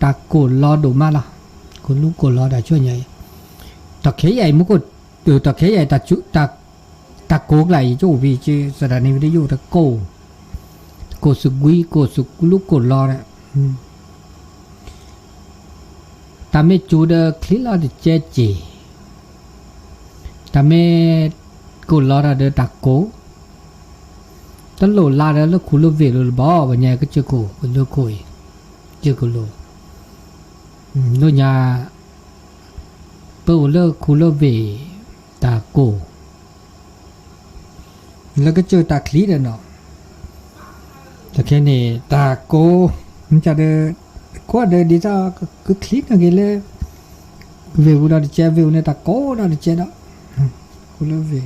တၢ်ကိၢ်လီၤဒိၣ်မးလီၤ. ကိၢ်လူကိၢ်လီၤတၢ်ဆူညါအံၤ, တၢ်ခဲယၤအံၤမူခိၣ်, တၢ်ခဲယၤအံၤ, တၢ်ကိၢ်ကျါအံၤ ကအိၣ်ဖဲ စတၢ်နံၤဝံၤတယိၣ်တကိၢ်, ကိၢ်စကွံ, ကိၢ်စကွံလူကိၢ်လီၤဒီး တၢ်မ့ၢ်စူၤဒီးချံလီၤတကဲက့ၤ, တၢ်မ့ၢ်ကိၢ်လီၤတၢ်ဒီးတၢ်ကိၢ်, တလိၣ်လါဒီးလၢခူလၢဝ့ၢ်လိၤလၢၤဘၣ်, ပှၤညါကစၢၢ်ခိၣ် ပဒိခိၣ်အံၤ, စၢၢ်ကလိၤ, ဒိၣ်ညါ, ပအိၣ်လၢခူလၢဝ့ၢ်, တၢ်ကိၢ် လၢကစၢၢ်တၢ်ချံဒီးနီၤ, တခဲန့ၣ် တၢ်ကိၢ်, မ့ၢ်ဒီး, ကိၢ်ဒီးဒ်သိးကချံနီၣ်က့ၤလၢ ဝ့ၢ်ပူၤဒီးတကဲ, ဝ့ၢ်ပူၤန့ၣ်တၢ်ကိၢ်ဒီးတကဲဒီး, ခူလၢဝ့ၢ်, ဒီးဆီ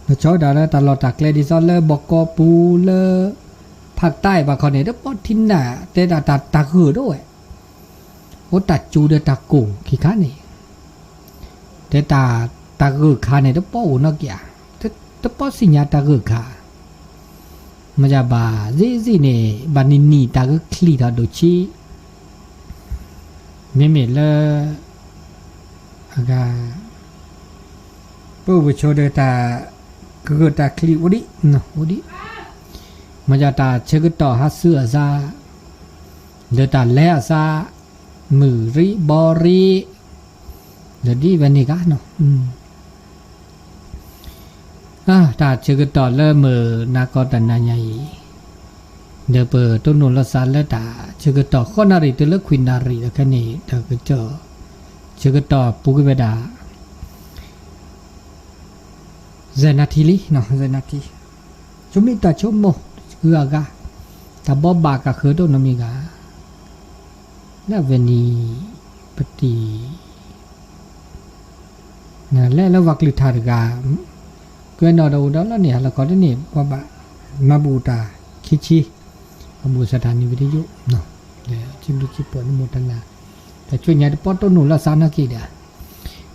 ဒၣ်တၢ်လီၢ်တၢ်ကျဲဒ်သိးလၢဘီကီပူၤလၢ ဖးတၢ်အံၤဘၣ်ခီန့ၣ် တပီထံနၢ် တဲဒၣ်တၢ်ဂၢၢ်ဒိၣ်ဝဲ, အိၣ်တၢ်စူၤဒီးတၢ်ကိၢ်ခံခါန့ၣ်, တဲတၢ်ဂၢၢ်ခါန့ၣ် တပီအိၣ်နီၣ်က့ၤဧါ, တပီစံၣ်ညါတၢ်ဂၢၢ်ခါ, မ့ၢ်ယဘၣ်စံးစံးန့ၣ် ဘၣ်နံၤနံၤတၢ်ဂၢၢ်ချံထီၣ်ဒိၣ်ဆံး, မ့မ့ၢ်လၢ အဂၤ ပအိၣ်ပဆိးဒီးတၢ်ကဂၢၢ်တၢ်ချံအိၣ်ဒံး, အိၣ်ဒံး, မ့ၢ်ယတၢ်ဆၢကတီၢ်ဟးဆူအစၢ်, ဒီးတၢ်လဲၤအစၢ်, မုၢ်ရံဘီရံ, ဒီးဒ်ဝဲန့ၣ်ဂၤနီၤ, တၢ်ဆၢကတီၢ်လၢမုၢ်နၤကီတနၤညါအံၤ, ဒီးပတိၢ်နီၣ်လိာ်သးလၢတၢ်ဆၢကတီၢ်ဃိးနၣ်ရံၣ်တုၤလၢခွံနၣ်ရံၣ်ဒီးခဲန့ၣ် တၢ်ကစီၣ် ဆၢကတီၢ်ပူၤကွံာ်ဝဲဒၣ် စဲးနၣ်ထံလံ, စဲးနၣ်ထံ, ဆိမိၣ်တၢ်ဆိကမိၣ်, အဂၤ, တၢ်ဘီဘၣ်ကဃၢၤဒိၣ်နီတမံၤဂၤ, လၢအဝဲန့ၣ် ပတံၤ လဲၤလၢပှၤကလုာ်ထါတဂၤ, ကွဲးနီၣ်ဒီးအိၣ်ဒီးလီၤန့ၣ် ဟါလီၤခီတန့ၢ် ပှၤဘၣ်မၤဘူၣ်တၢ်ခံဆံ, ပှၤဘူၣ်စထၣ်နံၤဝံၤတယိၣ်, ဒီးဆံဘျုးဆံပှဲၤနမိၢ်တနၤ, တၢ်ဆိညါတပီတိၢ်နီၣ်လိာ်သးနီၣ်က့ၤဒီး,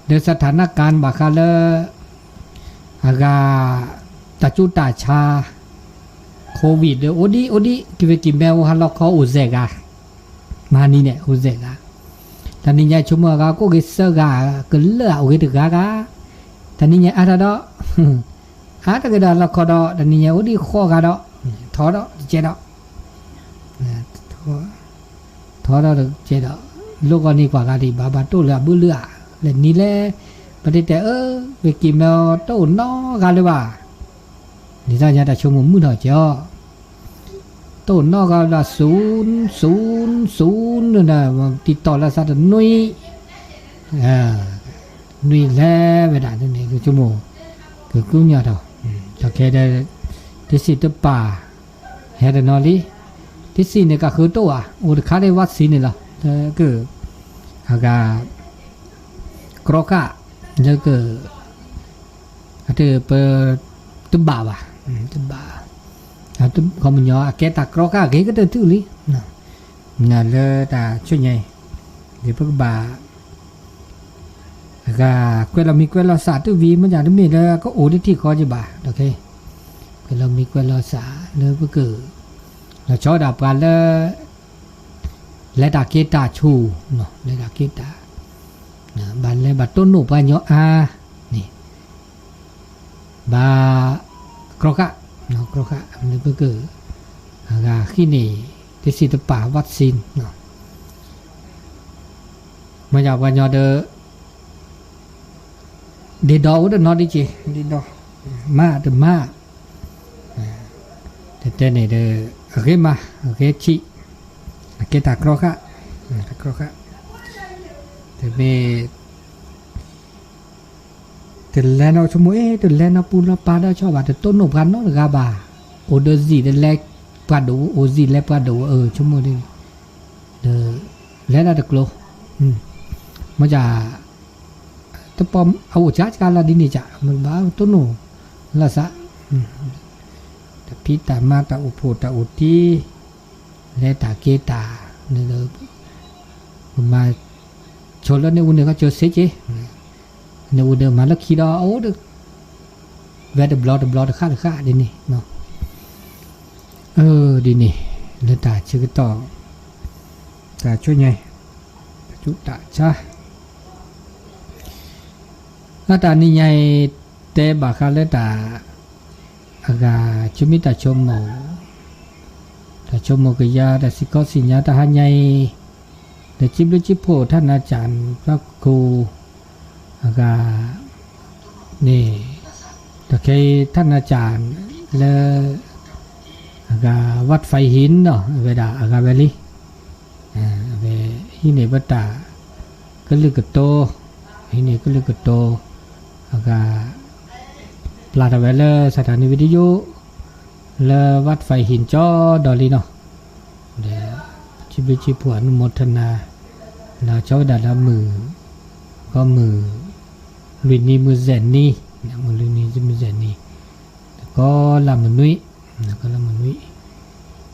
ဒီးစထၣ်နကၤဘၣ်ဃးလၢ အဂၤ တၢ်ကၠူတၢ်ဆါ Covid ဒီး အိၣ်ဒံးအိၣ်ဒံး က့ၤဝဲက့ၤမဲအိၣ်ဟါလီၤခီအိၣ်စဲးဂၤ, မဟါနံၤန့ၣ် အိၣ်စဲးဂၤ, တနံၤညါဆိကမိၣ်အဂၤ ကအိၣ်က့ၤသၢဂၤ, ကလၢာ်အိၣ်က့ၤတဂၤဂၤ, တနံၤညါအါထီၣ်ဒီး အါတက့ၢ်ဒီးလီၤခီဒီး တနံၤညါအိၣ်ဒံးဃိးဂၤဒီး ထီဒီးတကဲဒီး ထီဒီးတကဲဒီး လိၣ်ဂီၢ်န့ၢ်ကွၢ်ဂၤဒံး ဘၣ်ဘၣ်တိၢ်လၢအဘုလၢအ, လဲၤနံၤလဲၣ်, ပတဲတဲအၢ, ဝဲက့ၤမဲအီၤ တအိၣ်နီတဂၤလၢၤဘၣ်, ဒ်သိးညါတၢ်ဆိကမိၣ်မုာ်ထီၣ်က့ၤအီၤ, တအိၣ်နီတဂၤလၢၤဘၣ် စူၤစူၤစူၤန့ၣ်ဒီး တံၤတီၢ်လၢသးတနွံ နွံလဲၤဝဲဒၣ်န့ၣ် ကဆိကမိၣ် ကကူညီထီၣ်, တၢ်ခဲဒီး တဆံးတပာ် ဟဲတနီၤလံ, တဆံးန့ၣ် ကဃုတအိၣ်ဧါ, အိၣ်တခါဒ် vaccine န့ၣ်လီၤ, က အဂၤ ကြီဃာ် လၢက အတပ တဘၣ်ဘၣ်, တဘၣ်, ခီပညီ အကဲတၢ်ကြီဃာ်ဂ့ၤကတၢၢ်ထူၣ်လံ, လၢတၢ်ဆိညါအံၤ ဒ်ပကဘၣ် အဂၤ ကွဲးလီၤမံၤကွဲးလီၤသးတဝံၤ မ့ၢ်ဒ်တမ့ၢ်လၢကအိၣ်တထံၣ်ဃီကဘၣ်, ကွဲးလီၤမံၤကွဲးလီၤသးလၢပက လီၤဆီဒၣ်ပှၤလၢ လဲၤတၢ်က့ၤတၢ်ဆူၣ်, လဲၤတၢ်က့ၤတၢ်, ဘၣ်လဲၤဘၣ်တိၢ်နီၣ်ပှၤညီအါန့ၣ်, ဘၣ် ကြီဃာ်, ကြီဃာ် လၢပက အဂၤဃံန့ၣ် တဆံးတပာ် vaccine မ့ၢ်ယပှၤညီဒီး ဒ့ဒီအိၣ်တနီၤဒ်က့ၤ ဒ့ဒီ မၤတမၤ တတဲန့ၣ်ဒီး အဂ့ၤမး အဂ့ၤဆံး အကဲတၢ်ကြီဃာ်, တကြီဃာ်, တမ့ၢ် တလဲၤနီၣ်ဆိကမိၣ် အ့ တလဲၤနီၣ်ပူၤနီၣ်ပၤဒီးဆီဘၣ် တတိၢ်နီၣ်ပှၤနီတဂၤဘၣ်, အိၣ်ဒီးစံၣ်တလဲပှၤဒိၣ် အိၣ်စံၣ်လဲပှၤဒိၣ် အၢ ဆိကမိၣ်ဒ်န့ၣ်, ဒီး လဲၤဒၣ်တကျိၤ, မ့ၢ် တပီ အအိၣ်ကါကါလၢဒ်န့ၣ်က မ့ၢ်ဘၣ်တိၢ်နီၣ်လၢသး, တဖံးတၢ်မၤတၢ်အိၣ်ဖှိၣ်တၢ်အိၣ်တ့, လဲၤတၢ်က့ၤတၢ်, ကမၤ ဆိလၢန့ၣ်အူန့ၣ်ကီၢ်ကၠိစ့က့, န့ၣ်အူဒီးမၤလၢခံဒီး အအိၣ်ဒီး ဝဲတဘျီတဘျီတဃၣ်တဃၣ်ဒ်န့ၣ်, အၢ ဒ်န့ၣ် လၢတၢ်ဆၢကတီၢ် တၢ်ဆိညါ, တၢ်ဆါ, အတၢ်နံၤညါအံၤ တဲဘၣ်ဃးလၢတၢ် အဂၤ ဆိမံတၢ်ဆိကမိၣ်, တၢ်ဆိကမိၣ်ကယၤ တၢ်စံၣ်ကီစံၣ်ညါတဟါညါအံၤ, ဒီးစံးဘျုးစံးဖှိၣ်ထါနၤစၢ် ဖျါခိၣ် အဂၤန့ၣ်, ဒီးခဲအံၤထါနၤစၢ်လၢ အဂၤ ဝးဖဲဟံၣ်နီၤ အဝဲဒၣ်အဂၤဝဲလံ, အဝဲဟံးန့ၢ်ဝဲတၢ်ကလုၢ်ကတိၤ, ဟံးန့ၢ်ကလုၢ်ကတိၤ အဂၤ ပျၢ်ထီၣ်ဝဲလၢ စးထီၣ်န့ၣ် video လၢ ဝးဖဲဟံၣ်ကၠီဒီးလံနီၤ, ဒီး စံးဘျုးစံးဖှိၣ် အနုမောทนา လၢဆီဝဲဒၣ်လၢမုၢ်, ကီမုၢ် လွံၢ်နံၤမုၢ်စဲးနံၤ, မုၢ်လွံၢ်နံၤမုၢ်စဲးနံၤ, ကီလၢမုၢ်နွံ, ကီလၢမုၢ်နွံ,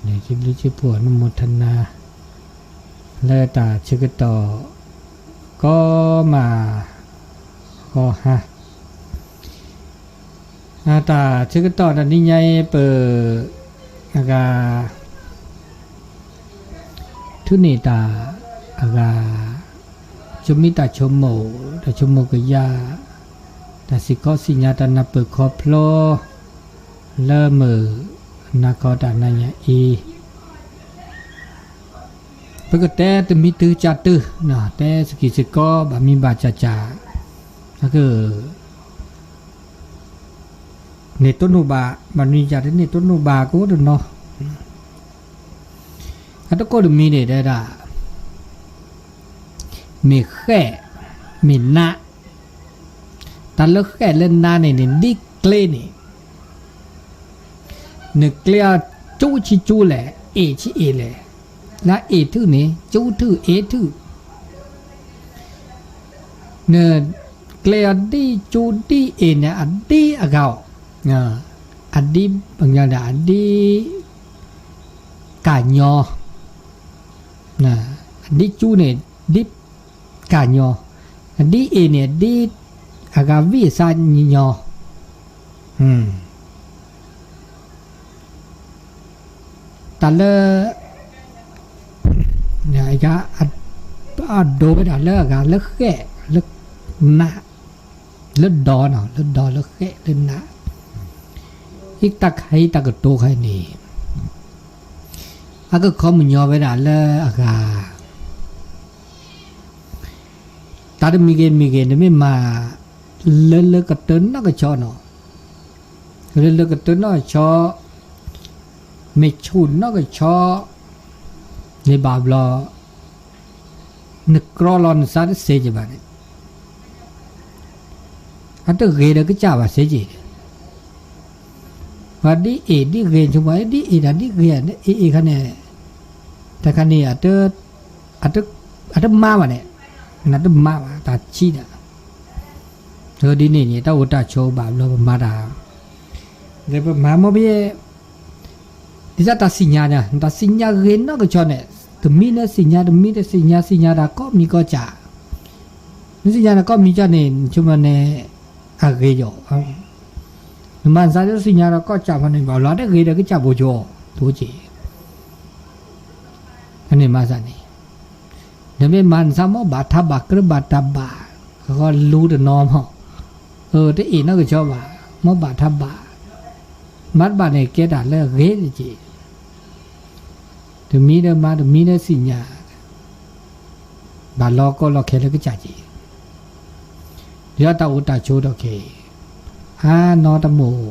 ဒီးစံးဘျုးစံးဖှိၣ် အနုမောทนา လၢတၢ်ဆၢကတီၢ် ကီမး ကီဟါ တၢ်ဆၢကတီၢ်တနံၤညါအံၤ ပ အဂၤ ထုးန့ၢ်တၢ် အဂၤ ဆိမံတၢ်ဆိကမိၣ်, တၢ်ဆိကမိၣ်ကယၤ, တၢ်စံၣ်ကီစံၣ်ညါ တၢ်နၢ်ပၢၢ်ခီဖျိ လၢမုၢ်နၤခီတၢ်နၤညါအံၤ ပကတဲတမံၤတုၤကၢ်တုၤ, တဲစကံၢ်စ့ၢ်ကီး ဘၣ်မံဘၣ်ကၢ်ကၢ်, အက န့ၢ်တိၢ်နီၣ်ဘၣ်, ဘၣ်နံၤကၢ်တန့ၢ်တိၢ်နီၣ်ဘၣ်ကအိၣ်တနီၤ, အတကိၢ်တမံၤန့ၣ်တဲဒၣ် မ့ၢ်ဃဲၣ်, မ့ၢ်နး, တၢ်လၢဃဲၣ်လၢနးန့ၣ်န့ၣ် ဒ်ကျ့န့ၣ် နကျ့အီၤကၠူဆံကၠူလဲၣ်, အ့ၣ်ဆံအ့ၣ်လဲၣ်, လၢအ့ၣ်ထုးန့ၣ် ကၠူထုး အ့ၣ်ထုး, နကျ့အီၤဒ်ကၠူဒ်အ့ၣ်န့ၣ် အဒ်အဂၤအီၤ, အဒ်, အဒ် ကၢ်ညီ, အဒ်ကၠူန့ၣ် ဒ် ကၢ်ညီ, အဒ်အ့ၣ်န့ၣ် ဒ်အဂၤဝံၣ်အစၢညီ, တၢ်လၢ အဒိဝဲဒၣ်လၢအဂၤလၢဃဲၣ်, လၢနး, လၢဒီနီၤ, လၢဒီလၢဃဲၣ်လၢနး, ဟံးတၢ်ခါဟံးတၢ်ကတိၤခါအံၤန့ၣ် အကခီမညီဝဲဒၣ်လၢအဂၤ တၢ်တမံၤဂ့ၤတမံၤဂ့ၤ နမ့ၢ်မၤ လၢလၢကတၢၢ်နီၢ်ကဆီနီၤ, လၢလၢကတၢၢ်နီၢ်ကဆီ, မ့ၢ်ဆူၣ်နီၢ်ကဆီ န့ၣ်ဘၣ်ဘျီ နကြီလီၤနသးတစဲးက့ၤဘၣ်န့ၣ်, အတဂ့ၤဒီးကစၢ်ဘၣ်စဲးက့ၤ, ပှၤဒ်အ့ၣ်ဒ်ဂ့ၤ ဆိပှၤဒ်အ့ၣ်ဒ်ဂ့ၤ, အ့ၣ်အ့ၣ်ခါန့ၣ်, တခါန့ၣ် အတမၤဘၣ်န့ၣ်, နတမၤဘၣ်တၢ်ဆံးဒၣ်, ဒ်န့ၣ်န့ၣ် တၢ်အိၣ်တၢ်ဆိးဘၣ်ဘျီပမၤတၢ်, ဒီးပမၤမ့ၢ်ပယဲၢ် ဒ်သိးတၢ်စံၣ်ညါန့ၣ် တၢ်စံၣ်ညါဂ့ၤနီၢ်ကဆီန့ၣ်, တမံၤလၢစံၣ်ညါ တမံၤတစံၣ်ညါ စံၣ်ညါတၢ်ကိးမံၤကိးစၢ်, နစံၣ်ညါတၢ်ကိးမံၤကိးစၢ်န့ၣ် ဆိကမိၣ်န့ၣ် အဂ့ၤယီၤ, နမၤနသးလၢစံၣ်ညါတၢ်ကိးစၢ်ဖဲန့ၣ် ဘၣ်လီၤတဂ့ၤဒီးကစၢ်ဘိကၠိ, တအိၣ်က့ၤ အန့ၣ်မၤသးန့ၣ်, နမ့ၢ်မၤနသးမ့ၢ်ဘၣ်ထးဘၣ်ကြၢးဘၣ်တၢ်ဘၣ်, အဃိလူတနီၤမး, တအ့ၣ်နီၢ်ကဆီဘၣ်, မ့ၢ်ဘၣ်ထးဘၣ်, မၤတဘၣ်န့ၣ် ကဲတၢ်လၢအဂ့ၤတက့ၢ်, တမံၤဒီးမၤ တမံၤဒီးစံၣ်ညါ, ဘၣ်လီၤကီလီၤခဲလၢကစၢ်က့ၢ်, ဒ်တၢ်အိၣ်တၢ်ဆိးဒီးခဲအံၤ, အါနီတမိၣ်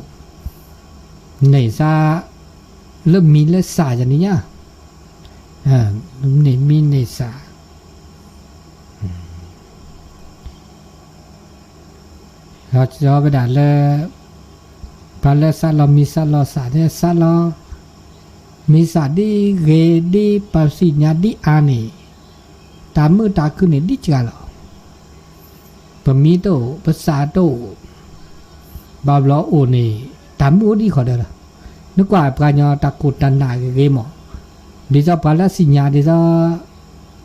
န့ၢ်စါ လၢမံၤလၢစၢ်ယၤန့ၣ်ညါ, န့ၢ်မံၤန့ၢ်စၢ်, လီၤဆီဝဲဒၣ်လၢ ပှၤလၢစးလီၤမံၤစးလီၤစၢ် စးလီၤ မံၤစၢ်ဒ်ဂ့ၤဒ်ပှၤစံၣ်ညါဒ်အါန့ၣ်, တၢ်မုာ်တၢ်ခုၣ်န့ၣ်ဒ်စှၤလီၤ, ပမံၤတအိၣ် ပစၢ်တအိၣ်, ဘၣ်ဘျီအိၣ်န့ၣ် တၢ်မုာ်အိၣ်ဒ်ဃီဒီးလီၤ, နကွၢ်ပှၤကညီတၢ်ကိၢ်တၢ်နးဂ့ၤဂ့ၤမး, ဒ်သိးပှၤလၢစံၣ်ညါဒ်သိး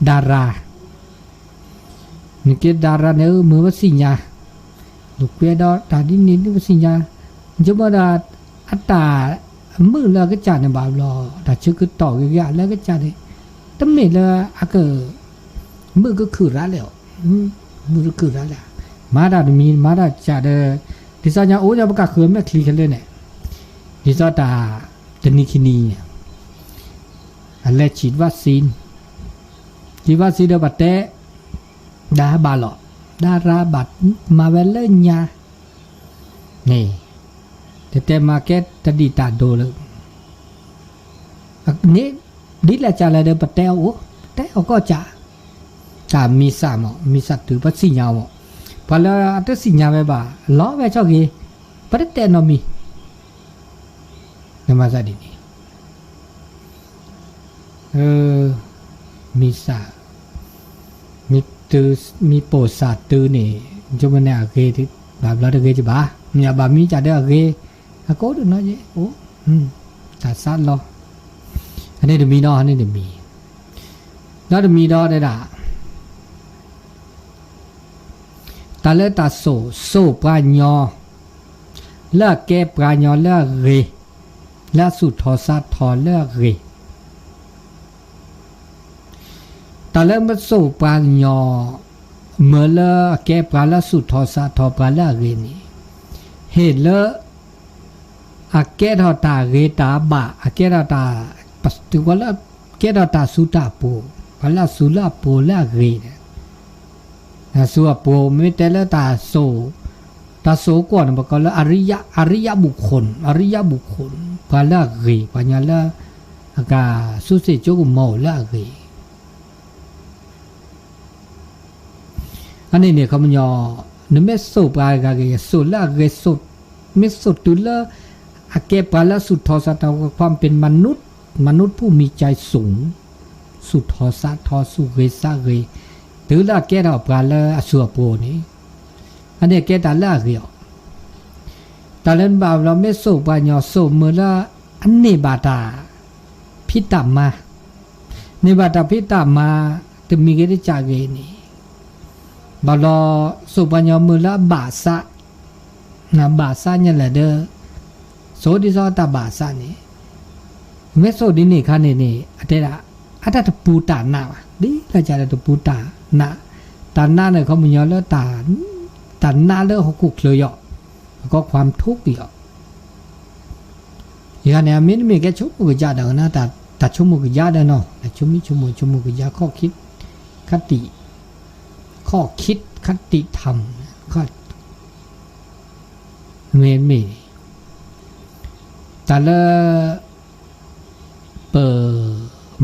ဒါရၤ နကဲဒါရၤန့ၣ် မုာ်ဝဲစံၣ်ညါ, လူၤကွဲဒီးတၢ်ဒ်န့ၣ်ဒ်ဝဲစံၣ်ညါ, ဆိကမိၣ်ဒီး အတၢ်အမုာ်လၢအကစၢ်န့ၣ်ဘၣ်ဘျီ, တၢ်ဆၢကတီၢ်ဂ့ၤဂ့ၤလၢအကစၢ်န့ၣ်, တမ့ၢ်လၢအက မုၢ်ကခုၣ်ရၣ်လဲၣ်အီၤ, မုၢ်ကခုၣ်ရၣ်လဲၣ်, မၤတၢ်တမံၤ မၤတၢ်ကးဒီး ဒ်သိးညါအိၣ်ညီပကၢ်ဃုအမဲာ်ချံခဲလၢာ်န့ၣ်, ဒ်သိးတၢ်တနံၤခံနံၤန့ၣ် အလဲၤဆံး vaccine, ဆံး vaccine ဒီးပတဲ ဒၣ်ဘၣ်လီၤ, ဒၣ်ရၣ်ဘၣ်မၤဝဲလၢညါန့ၣ်, တတဲမၤကဲတဒံးတၢ်ဒိလၢ န့ၣ် ဒ်လဲၣ်ကလဲၣ်ဒီး ပတဲအီၤအိၣ်, တဲအီၤကီၢ်ကး, တၢ်မံစၢ်မး မံစၢ်တုၤ ပသ့ၣ်ညါအီၤမး, ပှၤလၢအတသ့ၣ်ညါဝဲဘၣ် လီၤဝဲကၠီၣ်ဂ့ၤ, ပတတဲနီတမံၤ, နမၤစၢ်ဒ်န့ၣ် မံစၢ်, မံတုၤ, မံပိာ်စၢ်တုၤန့ၣ်, ယမ့ၢ်န့ၣ်အဂ့ၤ, ဘၣ်ဘျီတဂ့ၤကဘၣ်, မ့ၢ်ဘၣ်မံကးဒီးအဂ့ၤ, အကိးတနီၤယဲအိၣ်, တၢ်စးလီၤ, အန့ၣ်တမံၤနီၤ အန့ၣ်တမံၤ, ဒီးတမံၤဒီးဒၣ် တၢ်လၢတၢ်စိာ်, စိာ်ပှၤညီ, လၢအကဲပှၤညီလၢအဂ့ၤ, လၢအသူၣ်ထီၣ်သးထီၣ်လၢအဂ့ၤ, တၢ်လၢမ့ၢ်စိာ်ပှၤညီ, မ့ၢ်လၢအကဲပှၤလၢသူၣ်ထီၣ်သးထီၣ်ပှၤလၢအဂ့ၤန့ၣ်, ဟ့ၣ်လၢ အကဲထီၣ်တၢ်ဂ့ၤတၢ်ဘၣ်, အကဲထီၣ်တၢ်, တုၤဝဲလၢကဲထီၣ်တၢ်စူၤတၢ်ပှီၤ, ပှၤလၢအစူၤလၢအပှီၤလၢအဂ့ၤန့ၣ်, တၢ်စူၤအပှီၤ မ့ၢ်တဲလၢတၢ်စိာ်, တၢ်စိာ်ကွီၢ်န့ၣ် ပကိးလၢ အရိယ အရိယ ပုၣ်ခိၣ်, အရိယ ပုၣ်ခိၣ်, ပှၤလၢအဂ့ၤ, ပှၤညီလၢ အကစူၢ်စ့ၣ်ကၠိကမီၤအိၣ်လၢအဂ့ၤ အန့ၣ်န့ၣ် ခီပညီ, နမ့ၢ်စိာ်ပှၤဂၤဂ့ၤ စိာ်လၢအဂ့ၤ, မ့ၢ်စိာ်တုၤလၢ အကဲပှၤလၢအသူၣ်ထီၣ်သးထီၣ် ความเป็นมนุษย์, มนุษย์ผู้มีใจสูง, သူၣ်ထီၣ်သးထီၣ် သူၣ်ဂ့ၤသးဂ့ၤ, တုၤလၢအကဲထီၣ်ပှၤလၢအစူၤအပှီၤန့ၣ်, အန့ၣ်ကဲတၢ်လၢအဂ့ၤအီၤ, တၢ်လၢနဘၣ်ဘျီ မ့ၢ်စိာ်ပှၤညီစိာ်မုာ်လၢ အန့ၢ်ဘၣ်တၢ် ဖံးတၢ်မၤ, န့ၢ်ဘၣ်တၢ်ဖံးတၢ်မၤ တမံၤဂ့ၤတကးဂ့ၤန့ၣ်, ဘၣ်ဘျီ စိာ်ပှၤညီမုာ်လၢအဘၣ်အသး, ဘၣ်အသးညါလဲၣ်ဒီး, စိာ်ဒ်သိးတၢ်ဘၣ်အသးန့ၣ်, မ့ၢ်စိာ်ဒ်န့ၣ်အခါန့ၣ်န့ၣ် အတဲဒၣ်, အတၢ်တပူၤတၢ်နးဘၣ်, ဒ်လဲၣ်ကလဲၣ်တပူၤတၢ်နး, တၢ်နးန့ၣ် ခီပညီလၢ တၢ်နးလၢဟီၣ်ခိၣ်ချၢယီၤ, အကီ ความทุกข์ ယီၤ ယဂၤန့ၣ် အမ့တမ့ၢ်ကဲဆိကမိၣ်ကယါဒီး တၢ်ဆိကမိၣ်ကယါဒီးနီၤ, တၢ်ဆိကမိၣ်ဆိကမိၣ်ကယါ ข้อคิด คติ, ข้อคิด คติธรรม မ့ၢ်မ့ၢ် တၢ်လၢ ပ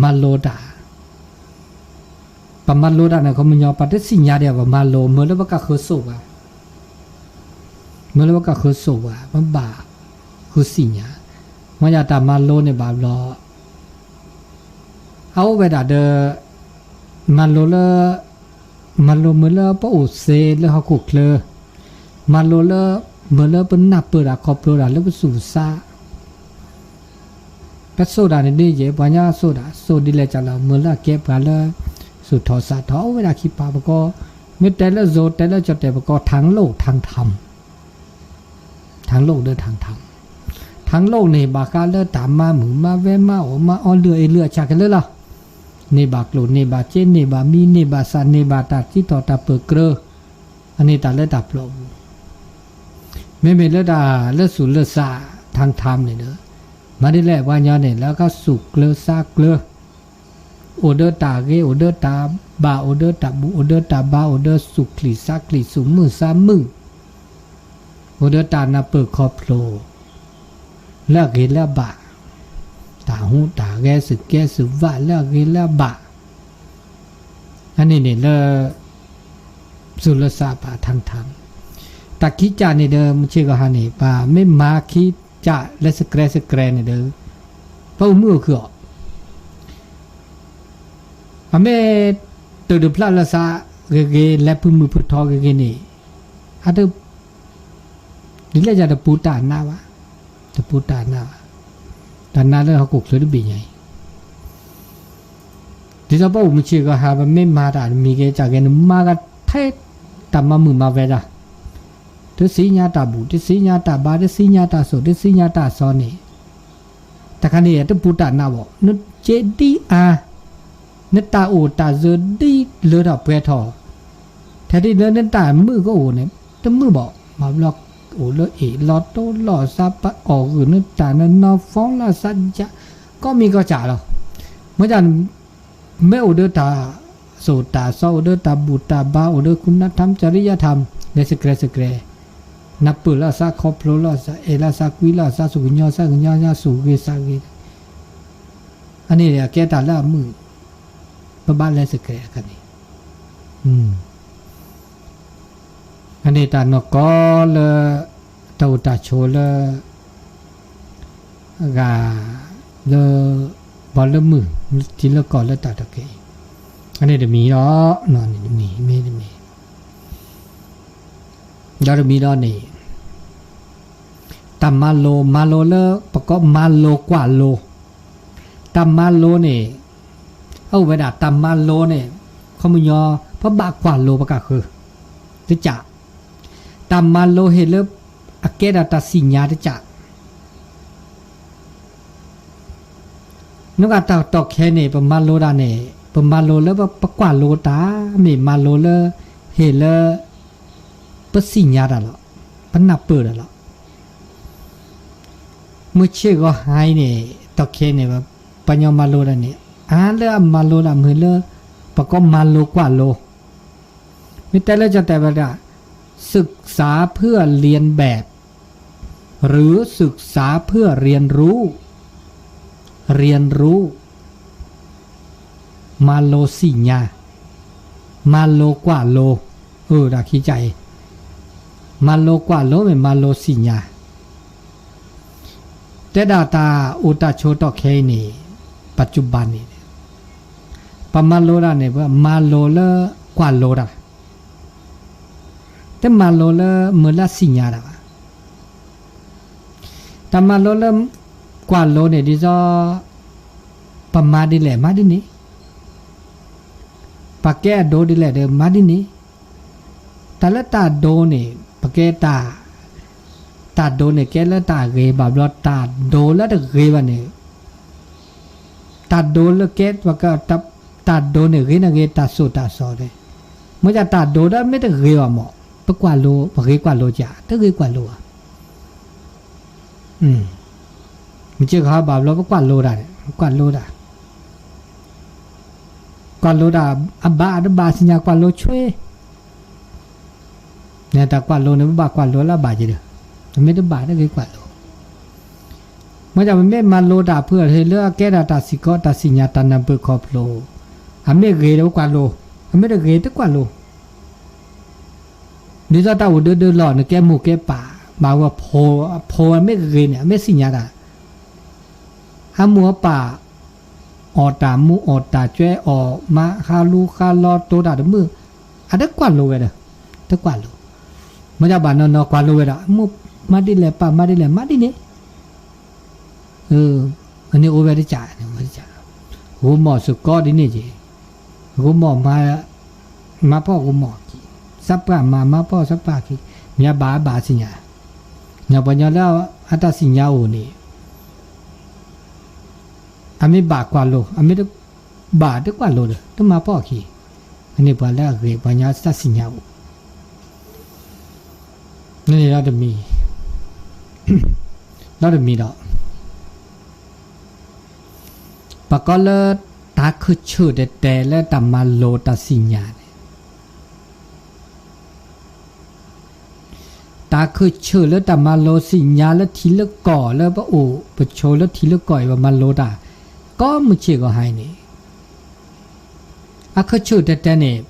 မၤလိတၢ် ပမၤလိတၢ်န့ၣ် ခီပညီ ပှၤတသ့ၣ်ညါဒီး ပမၤလိ မ့ၢ်လၢပကဃုစိာ်ပှၤ, မ့ၢ်လၢပကဃုစိာ်ပှၤ ပဘၣ်ဃုသ့ၣ်ညါ, မ့ၢ်ယတၢ်မၤလိန့ၣ်ဘၣ်ဘျီ အအိၣ်ဝဲဒၣ်ဒီး မၤလိလၢ မၤလိမ့ၢ်လၢပအိၣ်သ့လၢဟီၣ်ခိၣ်ချၢ, မၤလိလၢ မ့ၢ်လၢပနၢ်ပၢၢ်တၢ်ခီဖျိတၢ်လၢပသူၣ်ပသး ပစိာ်တၢ်န့ၣ်ဒ်ယဲၢ် ပှၤညီစိာ်တၢ် စိာ်ဒ်လဲၣ်ကလဲၣ် မ့ၢ်လၢအကဲပှၤလၢ သူၣ်ထီၣ်သးထီၣ် အိၣ်ဝဲဒၣ်ခံပၤ ပကိး မ့ၢ်တဲလၢ စိၤ တဲလၢကၠီၣ်တဲၣ် ပကိး ทางโลก ทางธรรม, ทางโลก ဒီး ทางธรรม, ทางโลก န့ၣ် ဘၣ်ဃးလၢတၢ်မၤမုာ်မၤဝဲ မၤအီၣ်မၤအီလုၢ်အ့ၣ်လုၢ်အဆၣ်ခဲလၢာ်လီၤ. န့ၢ်ဘၣ်ကျိၣ်န့ၢ်ဘၣ်စ့ န့ၢ်ဘၣ်မံ န့ၢ်ဘၣ်သၣ် န့ၢ်ဘၣ်တၢ်စံးထီၣ်တၢ်ပၢၢ်ကြၢး, အန့ၣ်တၢ်လၢတၢ်ပျီပူၤ မ့မ့ၢ်လၢတၢ်လၢသူၣ်လၢသး ทางธรรม န့ၣ်ဒီး မၤဒ်လဲၣ် ပှၤညီန့ၣ် လၢကသူၣ်ကျၢၤသးကျၢၤ အိၣ်ဒီးတၢ်ဂ့ၤ အိၣ်ဒီးတၢ်ဘၣ် အိၣ်ဒီးတၢ်ဘူၣ် အိၣ်ဒီးတၢ်ဘါ အိၣ်ဒီးသူၣ်ချံသးချံ သူၣ်မုာ်သးမုာ် အိၣ်ဒီးတၢ်နၢ်ပၢၢ်ခီဖျိ လၢအဂ့ၤလၢအဘၣ်, တၢ်ဟူးတၢ်ဂဲၤ သုးကဲသုးဝး လၢအဂ့ၤလၢအဘၣ် အန့ၣ်န့ၣ်လၢ သူၣ်လၢသးပာ် ทางธรรม, တၢ်ခံကၢ်န့ၣ်ဒီး မုၢ်ဆ့ၣ်ဂီၤဟါန့ၣ် ပမ့ၢ်မၤခံကၢ်လၢစကြဲစကြဲန့ၣ်ဒီး ပအိၣ်မုာ်အိၣ်ခုၣ်အီၤ အမ့ၢ်တုၤတဖျၢၣ်လၢသးဂ့ၤဂ့ၤ လဲၤဖုမုၢ်ဖုထီဂ့ၤဂ့ၤန့ၣ် အတ ဒ်လဲၣ်ယၤတပူၤတၢ်နးဘၣ်, တပူၤတၢ်နးဘၣ်, တၢ်နးလၢဟီၣ်ခိၣ်ချၢတဘ့ၣ်ညါအံၤ ဒ်သိးပအိၣ်မုၢ်ဆ့ၣ်ဂီၤဟါ ပမ့ၢ်မၤတၢ်တမံၤဂ့ၤကၢ်ဂ့ၤန့ၣ် မၤဂၤထဲတၢ်မၤမုာ်မၤဝဲဒၣ်, တသ့ၣ်ညါတၢ်ဘူၣ် တသ့ၣ်ညါတၢ်ဘါ တသ့ၣ်ညါတၢ်စိာ် တသ့ၣ်ညါတၢ်စီန့ၣ်, တခါန့ၣ် တပူၤတၢ်နးဘၣ် နက့ဒံအါ နတၢ်အိၣ်တၢ်စၢၤဒ်လၢထီၣ်ပှဲၤထီၣ်, ထဲဒ်လၢနတၢ်မုာ်ကအိၣ်န့ၣ် တမုာ်ဘၣ်, ဘၣ်ဘျီအိၣ်လၢအ့ၣ်လီၤတိလီၤသး ပအီၣ်ဂုာ်နတၢ်နနီၢ်ဖီလၢသး ကိးမံၤကိးကၢ်လီၤ. မ့ၢ်ဒ် မ့ၢ်အိၣ်ဒီးတၢ်သိၣ်တၢ်သီ အိၣ်ဒီးတၢ်ဘူၣ်တၢ်ဘါ အိၣ်ဒီး คุณธรรม จริยธรรม လဲၤစဲးကြဲးစဲးကြဲး, နၢ်ပၢၢ်လၢသး ခီဖျိလၢသး အဲၣ်လၢသး ကွံလၢသး သူၣ်ကညီၤသးကညီၤ သူၣ်ဂ့ၤသးဂ့ၤ, အန့ၣ်အကဲတၢ်လၢအမုာ်, ပဘၣ်လဲၤစဲးကြဲးအခါန့ၣ် အန့ၣ်တၢ်နီၢ်ကီၢ်လၢ တၢ်အိၣ်တၢ်ဆိးလၢ အဂၤလၢ ပှၤလၢမုာ် ထံလၢကီၢ်လၢတၢ်တီၢ်ခဲအံၤ, အန့ၣ်တမံၤလီၤ, မ့ၢ်တမံၤ, ဒီးတမံၤဒီးန့ၣ် တၢ်မၤလိ မၤလိလၢ ပကိးမၤလိကွၢ်လိ, တၢ်မၤလိန့ၣ် အအိၣ်ဝဲဒၣ်တၢ်မၤလိန့ၣ် ခီပညီ ပဘၣ်ကွၢ်လိပကဃၢၤ တကး, တၢ်မၤလိဟ့ၣ်လၢ အကဲဒၣ်တၢ်သ့ၣ်ညါတကး နကတၢ်တီၢ်ခဲန့ၣ် ပမၤလိတၢ်န့ၣ် ပမၤလိလၢပကွၢ်လိတၢ် မ့ၢ်မၤလိလၢ ဟ့ၣ်လၢ ပသ့ၣ်ညါတၢ်လီၤ, ပနၢ်ပၢၢ်တၢ်လီၤ. မုၢ်ဆ့ၣ်ဂီၤဟါအံၤန့ၣ် တီၢ်ခဲန့ၣ် ပှၤကညီမၤလိတၢ်န့ၣ် အါလၢအမၤလိတၢ်မ့ၢ်လၢ ပကိးမၤလိကွၢ်လိ, မ့ၢ်တဲလၢကၠီတဲဝဲဒၣ် ศึกษาเพื่อเรียนแบบ หรือศึกษาเพื่อเรียนรู้ เรียนรู้ မၤလိသ့ၣ်ညါ, မၤလိကွၢ်လိ, အၢဒၣ်ခံကၢ်အံၤ, မၤလိကွၢ်လိမ့ၢ်မၤလိသ့ၣ်ညါ, တဲဒၣ်တၢ်အိၣ်တၢ်ဆိးတီၢ်ခဲအံၤန့ၣ် ပှၤစူၢ်ဘၣ်န့ၣ် ပမၤလိတၢ်န့ၣ် ပမၤလိလၢကွၢ်လိတၢ်, တမၤလိလၢမုာ်လၢသ့ၣ်ညါတၢ်ဘၣ်. တၢ်မၤလိလၢ ကွၢ်လိန့ၣ်ဒ်သိး ပမၤဒ်လဲၣ်မၤဒ်န့ၣ်, ပကဲအဒိဒ်လဲၣ်ဒီးမၤဒ်န့ၣ်, တၢ်လၢတၢ်ဒိန့ၣ် ပကဲတၢ်, တၢ်ဒိန့ၣ်ကဲလၢတၢ်ဂ့ၤဘၣ်ဘျီ တၢ်ဒိလၢတဂ့ၤဘၣ်န့ၣ် တၢ်ဒိလၢကဲ တၢ်ဒိန့ၣ်ဂ့ၤန့ၣ်ဂ့ၤ တၢ်သိၣ်တၢ်သီန့ၣ်, မ့ၢ်ဒ်တၢ်ဒိဒီးမ့ၢ်တဂ့ၤဘၣ်မး ပကွၢ်လိ ပဂ့ၤကွၢ်လိကၢ် တဂ့ၤကွၢ်လိဘၣ်. မ့ၢ်စ့ၢ်ကီးဘၣ်ဘျီ ပကွၢ်လိတၢ်န့ၣ် ကွၢ်လိတၢ်, ကွၢ်လိတၢ် အဘၣ်အတဘၣ်သ့ၣ်ညါ ကွၢ်လိဆွ့ တၢ်ကွၢ်လိန့ၣ် ပဘၣ်ကွၢ်လိလၢအဘၣ်က့ၤဒီး, ပမ့ၢ်တဘၣ်တဂ့ၤကွၢ်လိ, မ့ၢ်ဒ်ပမ့ၢ်မၤလိတၢ်ဖုအီၤလၢအကဲဒၣ်တၢ်စံၣ်ကီး တၢ်သ့ၣ်ညါ တၢ်နၢ်ပၢၢ်ခီဖျိ, အမ့ၢ်ဂ့ၤဒီးပကွၢ်လိ, အမ့ၢ်တဂ့ၤတကွၢ်လိ, ဒ်သိးတၢ်အိၣ်ဒၢဒၢလီၤ နကဲမိၢ်ကဲပၢ်, ဘၣ်ဝဲဖိ, အဖိအမ့ၢ်ဂ့ၤန့ၣ် အမ့ၢ်သ့ၣ်ညါတၢ်, အမိၢ်အပၢ် အီၣ်တၢ်မူအီၣ်တၢ် ကွဲအီၣ်မး ဟးလူၤဟးလီၤ တိၤတၢ်တမုာ်, အတကွၢ်လိဝဲဒီး, တကွၢ်လိ, မ့ၢ်ဒ်ဘၣ်နီၢ်နီၢ်ကွၢ်လိဝဲဒၣ် မိၢ်မၤဒ်လဲၣ် ပၢ်မၤဒ်လဲၣ် မၤဒ်န့ၣ်, အန့ၣ်အိၣ်ဝဲတကး, ဂိၤမီၢ်စ့ၢ်ကီးဒ်န့ၣ်က့ၤ, ဂိၤမီၢ်မၤ, မၤဖှီၣ်ဂိၤမီၢ်ခံ, သးပှၢ်မၤ မၤဖှီၣ်သးပှၢ်ခံ, မ့ၢ်အဘၣ်အဘၣ်သ့ၣ်ညါ, ပှၤကညီလၢအတၢ်သ့ၣ်ညါအိၣ်န့ၣ် အမ့ၢ်ဘၣ်ကွၢ်လိ, အမ့ၢ်တဘၣ်တကွၢ်လိဒီး တမၤဖှီၣ်အခံ, အန့ၣ်ပှၤလၢအဂ့ၤ ပှၤကညီတၢ်သ့ၣ်ညါအိၣ်, န့ၣ်လီၤတမံၤ, လီၤတမံၤဒီး ပကိးလၢ တၢ်ခၢၣ်ဆၢၣ်တဲၤတဲၤလၢတၢ်မၤလိတၢ်သ့ၣ်ညါန့ၣ် တၢ်ခၢၣ်ဆၢၣ်လၢတၢ်မၤလိသ့ၣ်ညါလၢထံလၢကီၢ် လၢပအိၣ်ပဆိးလၢထံလၢကီၢ်အံၤ ပမၤလိတၢ် ကိးမုၢ်ဆ့ၣ်ဂီၤဟါအံၤန့ၣ် အခၢၣ်ဆၢၣ်တဲၤတဲၤန့ၣ်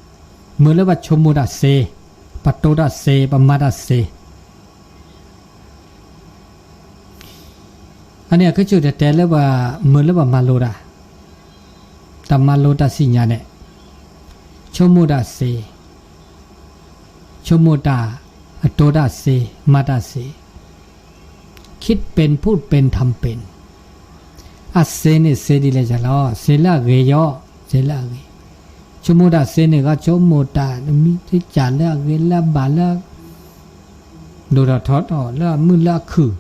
မ့ၢ်လၢပှၤဆိကမိၣ်တၢ်သ့, ပှၤတိၤတၢ်သ့, ပှၤမၤတၢ်သ့ အန့ၣ်အခၢၣ်ဆၢၣ်တဲၤတဲၤလၢပှၤ မ့ၢ်လၢပှၤမၤလိတၢ်, တၢ်မၤလိတၢ်သ့ၣ်ညါန့ၣ် ဆိကမိၣ်တၢ်သ့, ဆိကမိၣ်တၢ်, အတိၤတၢ်သ့, မၤတၢ်သ့, คิดเป็นพูดเป็นทำเป็น, အသ့န့ၣ်သ့ဒ်လဲၣ်ယၤလီၤ, သ့လၢအဂ့ၤယီၤ, သ့လၢအဂ့ၤ, ဆိကမိၣ်တၢ်သ့န့ၣ်ဂ့ၤ ဆိကမိၣ်တၢ် မံၤတကးလၢအဂ့ၤလၢအဘၣ်လၢ ဒိၣ်ထီၣ်ထီထီၣ်လၢအမုာ်လၢအခုၣ်,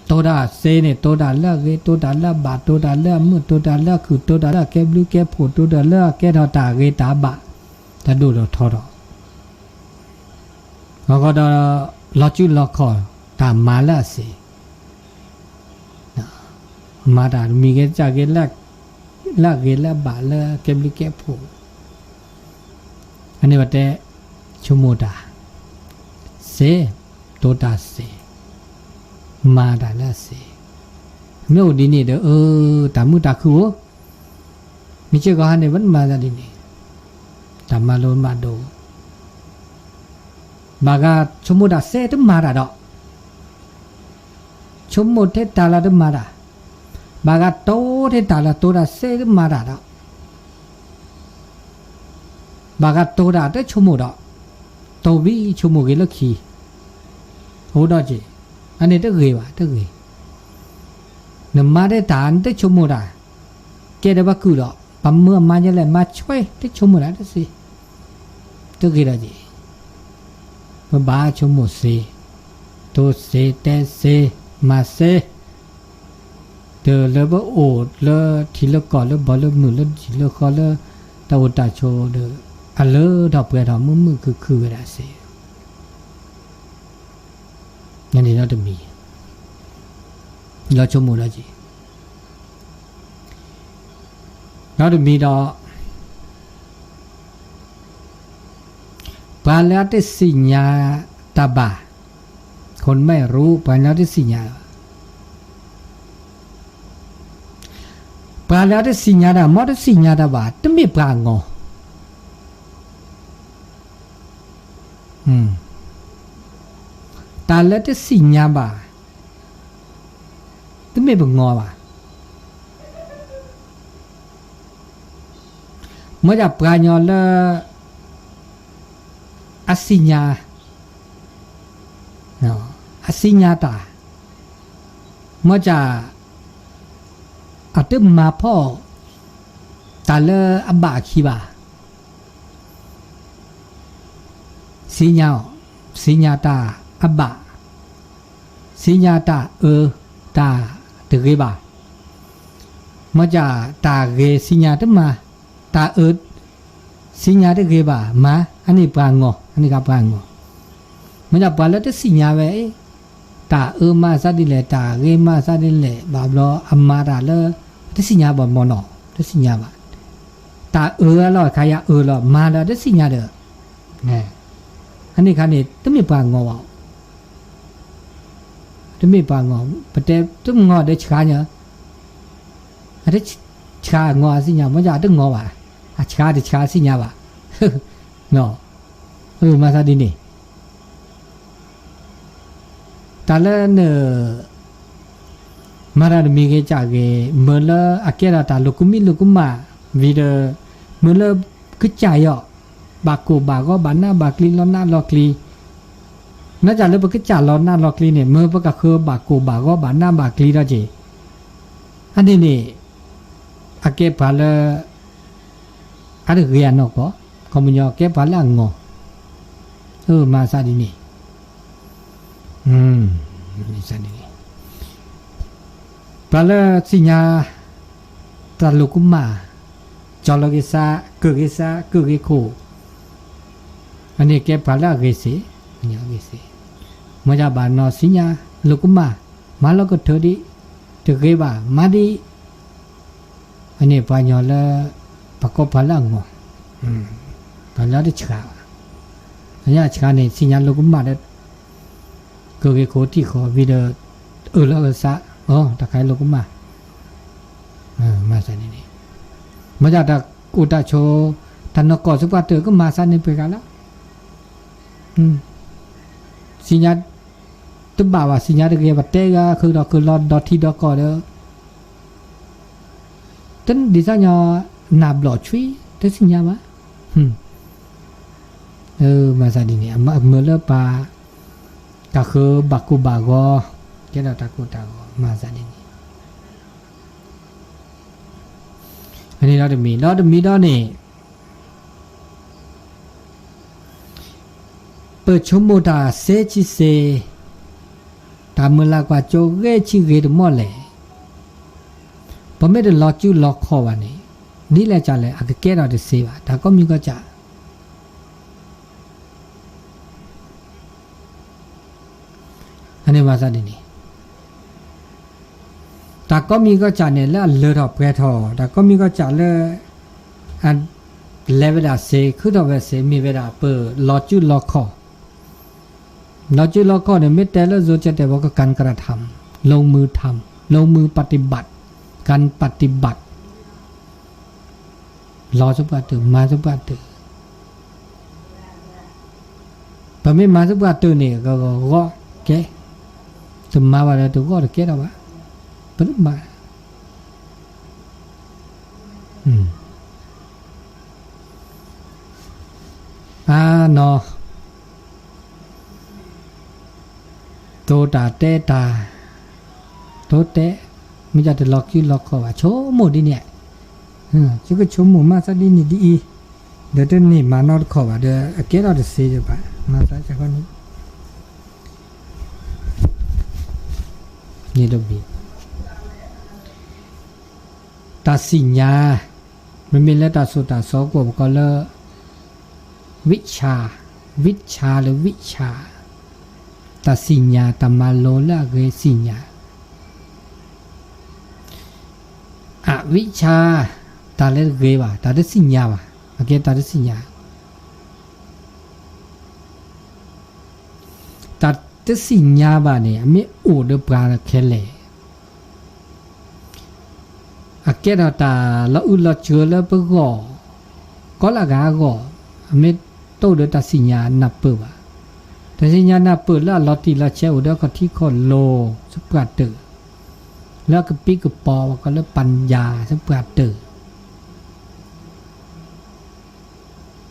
တိၢ်တၢ်စ့န့ၣ် တိၢ်တၢ်လၢအဂ့ၤ တိၢ်တၢ်လၢအဘၣ် တိၢ်တၢ်လၢအမုာ် တိၢ်တၢ်လၢအခုၣ် တိၢ်တၢ်လၢအကဲဘျုးကဲဖှိၣ် တိၢ်တၢ်လၢအကဲထီၣ်တၢ်ဂ့ၤတၢ်ဘၣ် တၢ်ဒိၣ်ထီၣ်ထီထီၣ် အဃိဒီး လီၤစုလီၤခီၣ် တၢ်မၤလၢအစ့ မၤတၢ်တမံၤဂ့ၤတၢ်ဂ့ၤ လၢအဂ့ၤလၢအဘၣ်လၢအကဲဘျုးကဲဖှိၣ် အန့ၣ်ဘၣ်တဲ ဆိကမိၣ်တၢ်စ့ တိၢ်တၢ်စ့ မၤတၢ်လၢအစ့ မ့ၢ်အိၣ်ဒ်န့ၣ်ဒီး အၢ တၢ်မုာ်တၢ်ခုအိၣ် မ့ၢ်စ့ၢ်ကီးဟါန့ၣ် ပမၤတၢ်ဒ်န့ၣ် တၢ်မၤလိမၤဒိး ဘၣ်ဂၤဆိကမိၣ်တၢ်စ့တမၤတၢ်ဒီး ဆိကမိၣ်ထဲတၢ်လၢတမၤတၢ်, ဘၣ်ဂၤတိၢ်ထဲတၢ်လၢတိၢ်တၢ်စ့တမၤတၢ်ဒီး ဘၣ်ဂၤတိၢ်တၢ်တဆိကမိၣ်ဒီး တိၢ်ဘံဆိကမိၣ်ဂ့ၤလၢခံ အိၣ်ဒီးက့ၤ အန့ၣ်တဂ့ၤဘၣ် တဂ့ၤ နမၤထဲတၢ်နတဆိကမိၣ်တၢ် ကဲဒီးပှၤကုၢ်ဒီး ပှၤမၢအမါညါလဲၣ် မၤဆွဲတဆိကမိၣ်တၢ်တစ့ တဂ့ၤဒီးက့ၤ ပဘၣ်ဆိကမိၣ်စ့ တိၢ်စ့ တဲစ့ မၤစ့ တုၤလၢပအိၣ်လၢထံလၢကီၢ်လၢဘီလၢမုၢ်လၢထံလၢဃီလၢ တၢ်အိၣ်တၢ်ဆိးဒီး အလၢထီၣ်ပှဲၤထီၣ်မုာ်မုာ်ခုၣ်ခုၣ်ဝဲဒၣ်စ့ န့ၣ်ဒီးတမံၤ လီၤဆိကမိၣ်ဒီးက့ၤ ဒီးတမံၤဒီး ပှၤလၢအတသ့ၣ်ညါတၢ်ဘၣ် ခိၣ်မဲၣ်ရူ ပှၤလၢအတသ့ၣ်ညါ ပှၤလၢအတသ့ၣ်ညါတၢ် မ်တသ့ၣ်ညါတၢ်ဘၣ် တမ့ၢ်ပှၤအငီၢ် တၢ်လၢတသ့ၣ်ညါဘၣ် တမ့ၢ်ပှၤအငီၢ်ဘၣ်. မ်ယပှၤကညီလၢ အသ့ၣ်ညါ အသ့ၣ်ညါတၢ် မ်ယ အတမၤဖှီၣ် တၢ်လၢအဘၣ်အခံဘၣ်. သ့ၣ်ညါအီၤ, သ့ၣ်ညါတၢ်အဘၣ်, သ့ၣ်ညါတၢ်အၢ တၢ်တဂ့ၤဘၣ်. မ်ယ တၢ်ဂ့ၤသ့ၣ်ညါတမၤ, တၢ်အၢ သ့ၣ်ညါတဂ့ၤဘၣ်မၤ, အန့ၣ်ပှၤအငီၢ်, အန့ၣ်ကပှၤအငီၢ်. မ်ယ ပှၤလၢတသ့ၣ်ညါဝဲ တၢ်အၢမၤသးဒ်လဲၣ်, တၢ်ဂ့ၤမၤသးဒ်လဲၣ်, ဘၣ်ဘျီအမၤတၢ်လၢ တသ့ၣ်ညါဘၣ်မ့ၢ်နီၤ, တသ့ၣ်ညါဘၣ်. တၢ်အၢလီၤ ခါယၤအၢလီၤ မၤလၢတသ့ၣ်ညါဒီး အန့ၣ်ခါန့ၣ် တမ့ၢ်ပှၤအငီၢ်ဘၣ်. တမ့ၢ်ပှၤအငီၢ်, ပတဲတမ့ၢ်အငီၢ်ဒီးဆှါညါ, အတဆှါအငီၢ်အသ့ၣ်ညါ, မ်ယ အတငီၢ်ဘၣ်, အဆှါတဆှါသ့ၣ်ညါဘၣ်. မၤသးဒ်န့ၣ် တၢ်လၢန မၤတၢ်တမံၤဂ့ၤကၢ်ဂ့ၤ မ့ၢ်လၢအကဲထီၣ်တၢ်လိာ်ကမံလိာ်ကမၣ်ဝံၤဒီး မ့ၢ်လၢကစၢ်ယွၤ ဘၣ်ကိၢ်ဘၣ်ဂီၤ ဘၣ်နးဘၣ်ကျံ လီၤနးလီၤကျံ, နီၢ်ကၢ်လၢပကစၢ်လီၤနးလီၤကျံန့ၣ် မ့ၢ်ပကဃုဘၣ်ကိၢ်ဘၣ်ဂီၤ ဘၣ်နးဘၣ်ကျံဒီးက့ၤ, အန့ၣ်န့ၣ် အကဲပှၤလၢ အတဂ့ၤအနီၢ်ကီၢ်, ခီပညီကဲပှၤလၢအငီၢ်, မၤသးဒ်န့ၣ် ပှၤလၢသ့ၣ်ညါ တၢ်လိာ်ကမၣ်, ကၠီလီၤက့ၤသး, ကၢၣ်က့ၤသး, ကၢၣ်က့ၤခိၣ်, အန့ၣ်ကဲပှၤလၢအဂ့ၤစ့ၢ်, ဂ့ၤစ့ၢ်, မ်ယ ဘၣ်နီၢ်သ့ၣ်ညါ လိာ်ကမၣ်, မၤလီၤကထၢဒံး, တဂ့ၤဘၣ် မၤဒံး, အန့ၣ်ပှၤကညီလၢ ပှၤကိးပှၤလၢအငီၢ်, ပှၤလၢတဆှါဘၣ်, ပှၤလၢအဆှါန့ၣ် သ့ၣ်ညါလိာ်ကမၣ်ဒီး ကၢၣ်ဂ့ၤခိၣ်ထံၣ်ဃီၤဝံၤဒီး အၢၣ်လီၤအၢၣ်သး, အိ တၢ်ခါအံၤလိာ်ကမၣ်, မၤသးဒ်န့ၣ်, မ်ယ တၢ်အိၣ်တၢ်ဆိး, တၢ်နီၢ်ကီၢ်သပှၢ်တၢၢ်ကမၤသးန့ၣ်ပှဲၤဂၤလီၤ, သ့ၣ်ညါ တဘၣ်ဘၣ် သ့ၣ်ညါတဂ့ၤ ပတဲဂၤဃုာ်ဒီးဃုာ်လီၤဒီးထံဒီးကီၢ်ဒီး တဒ်သိးညီ နၢ်ဘျီၣ်ဆွံ တသ့ၣ်ညါဘၣ်, မၤသးဒ်န့ၣ် အမၢလၢပှၤ တၢ်ဃုဘၣ်ကိၢ်ဘၣ်ဂီၤ, ကဲဒီးတၢ်ကိၢ်တၢ်ဂီၤ မၤသးဒ်န့ၣ်, အန့ၣ်ဒီးတမံၤ ဒီးတမံၤဒီးန့ၣ် ပဆိကမိၣ်တၢ်စ့ဆံစ့, တၢ်မုၢ်လၢ်ကွၢ်စိဂ့ၤဆံးဂ့ၤတမီၢ်လဲၣ်, ပမ့ၢ်တလီၤစုလီၤခီၣ်ဘၣ်န့ၣ်, ဒ်လဲၣ်ကလဲၣ် အကကဲထီၣ်တသ့ဘၣ်, တၢ်ကိးမံၤကိးကၢ် အန့ၣ်ဘၣ်သးဒ်န့ၣ်, တၢ်ကိးမံၤကိးကၢ်န့ၣ် လၢအလၢထီၣ်ပှဲၤထီၣ်, တၢ်ကိးမံၤကိးကၢ်လၢ အလဲၤဝဲဒၣ်စ့ၢ် ခုထီၣ်ဝဲစ့ၢ် မ့ၢ်ဝဲဒၣ်ပလီၤစုလီၤခီၣ်, လီၤစုလီၤခီၣ်န့ၣ် မ့ၢ်တဲလၢယိၤကဲတဲာ် ဝဲက การกระทำ ลงมือทำ ลงมือปฏิบัติ การปฏิบัติ လီၤသပှၢ်တၢၢ် မၤသပှၢ်တၢၢ်, ပမ့ၢ်မၤသပှၢ်တၢၢ်န့ၣ် ကဂီၤကဲ, တမၤဘၣ်ဒီးတဂီၢ်တကဲထီၣ်ဘၣ်, ပမၤ အနီၢ် တိၤတၢ်တဲတၢ်, တိၤတဲ, မ့ၢ်တၢ်တလီၤစုလီၤခီၣ်ဘၣ် ဆိကမိၣ်ဒ်န့ၣ်, ယကဆိကမိၣ်မၤသးဒ်န့ၣ်ဒ်အံၤ, ဒီးတန့ၢ်မၤနီတခီၣ်ဘၣ်ဒီး အကဲထီၣ်တသ့ဘၣ် မၤသးန့ၣ် တၢ်သ့ၣ်ညါ, မ့မ့ၢ်လၢတၢ်သိၣ်တၢ်သီအပူၤ ပကိးလၢ ဝိၣ်ဆၣ်, ဝိၣ်ဆၣ်လၢဝိၣ်ဆၣ်, တၢ်သ့ၣ်ညါ တၢ်မၤလိလၢအဂ့ၤသ့ၣ်ညါ, အဝိၣ်ဆၣ်, တၢ်လၢတဂ့ၤဘၣ် တၢ်တသ့ၣ်ညါဘၣ်, အကဲတၢ်တသ့ၣ်ညါ တၢ်တသ့ၣ်ညါဘၣ်န့ၣ် အမ့ၢ်အိၣ်ဒီးပှၤခဲလၢာ်, အကဲထီၣ်တၢ်လီၤအုၣ်လီၤစၢၤလၢပဂီၢ်, ကိးလၢအဂၤအဂီၢ်, အမ့ၢ်တအိၣ်ဒီးတၢ်သ့ၣ်ညါနၢ်ပၢၢ်ဘၣ်, တၢ်သ့ၣ်ညါနၢ်ပၢၢ်လၢအလီၤတံၢ်လီၤဆဲးအိၣ်ဒီးခီၣ်ထံးခီၣ်လိၤသပှၢ်တၢၢ်, လၢအကပံကပီၤ ပကိးလၢ ปัญญา သပှၢ်တၢၢ်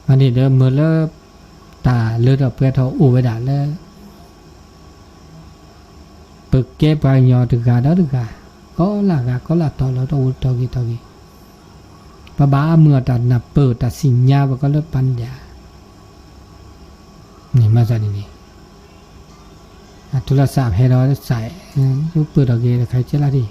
အန့ၣ်ဒီးမ့ၢ်လၢ တၢ်လၢထီၣ်ပှဲၤထီၣ်အိၣ်ဝဲဒၣ်လၢ ပကဲပှၤကညီတဂၤဒီးတဂၤ, ကိးလၢဂၤကိးလၢတီၤလီၤ တအိၣ်တီၤဂ့ၤတီၤဂ့ၤ, ပဘၣ်အမုာ်အတၢ်နၢ်ပၢၢ်တၢ်သ့ၣ်ညါ ပကိးလၢ ปัญญา န့ၣ်မၤသးဒ်န့ၣ်, အထူလီၤစးဖဲဒီးစး, ပၢၢ်ထီၣ်က့ၤတခါကဲလၢဒ်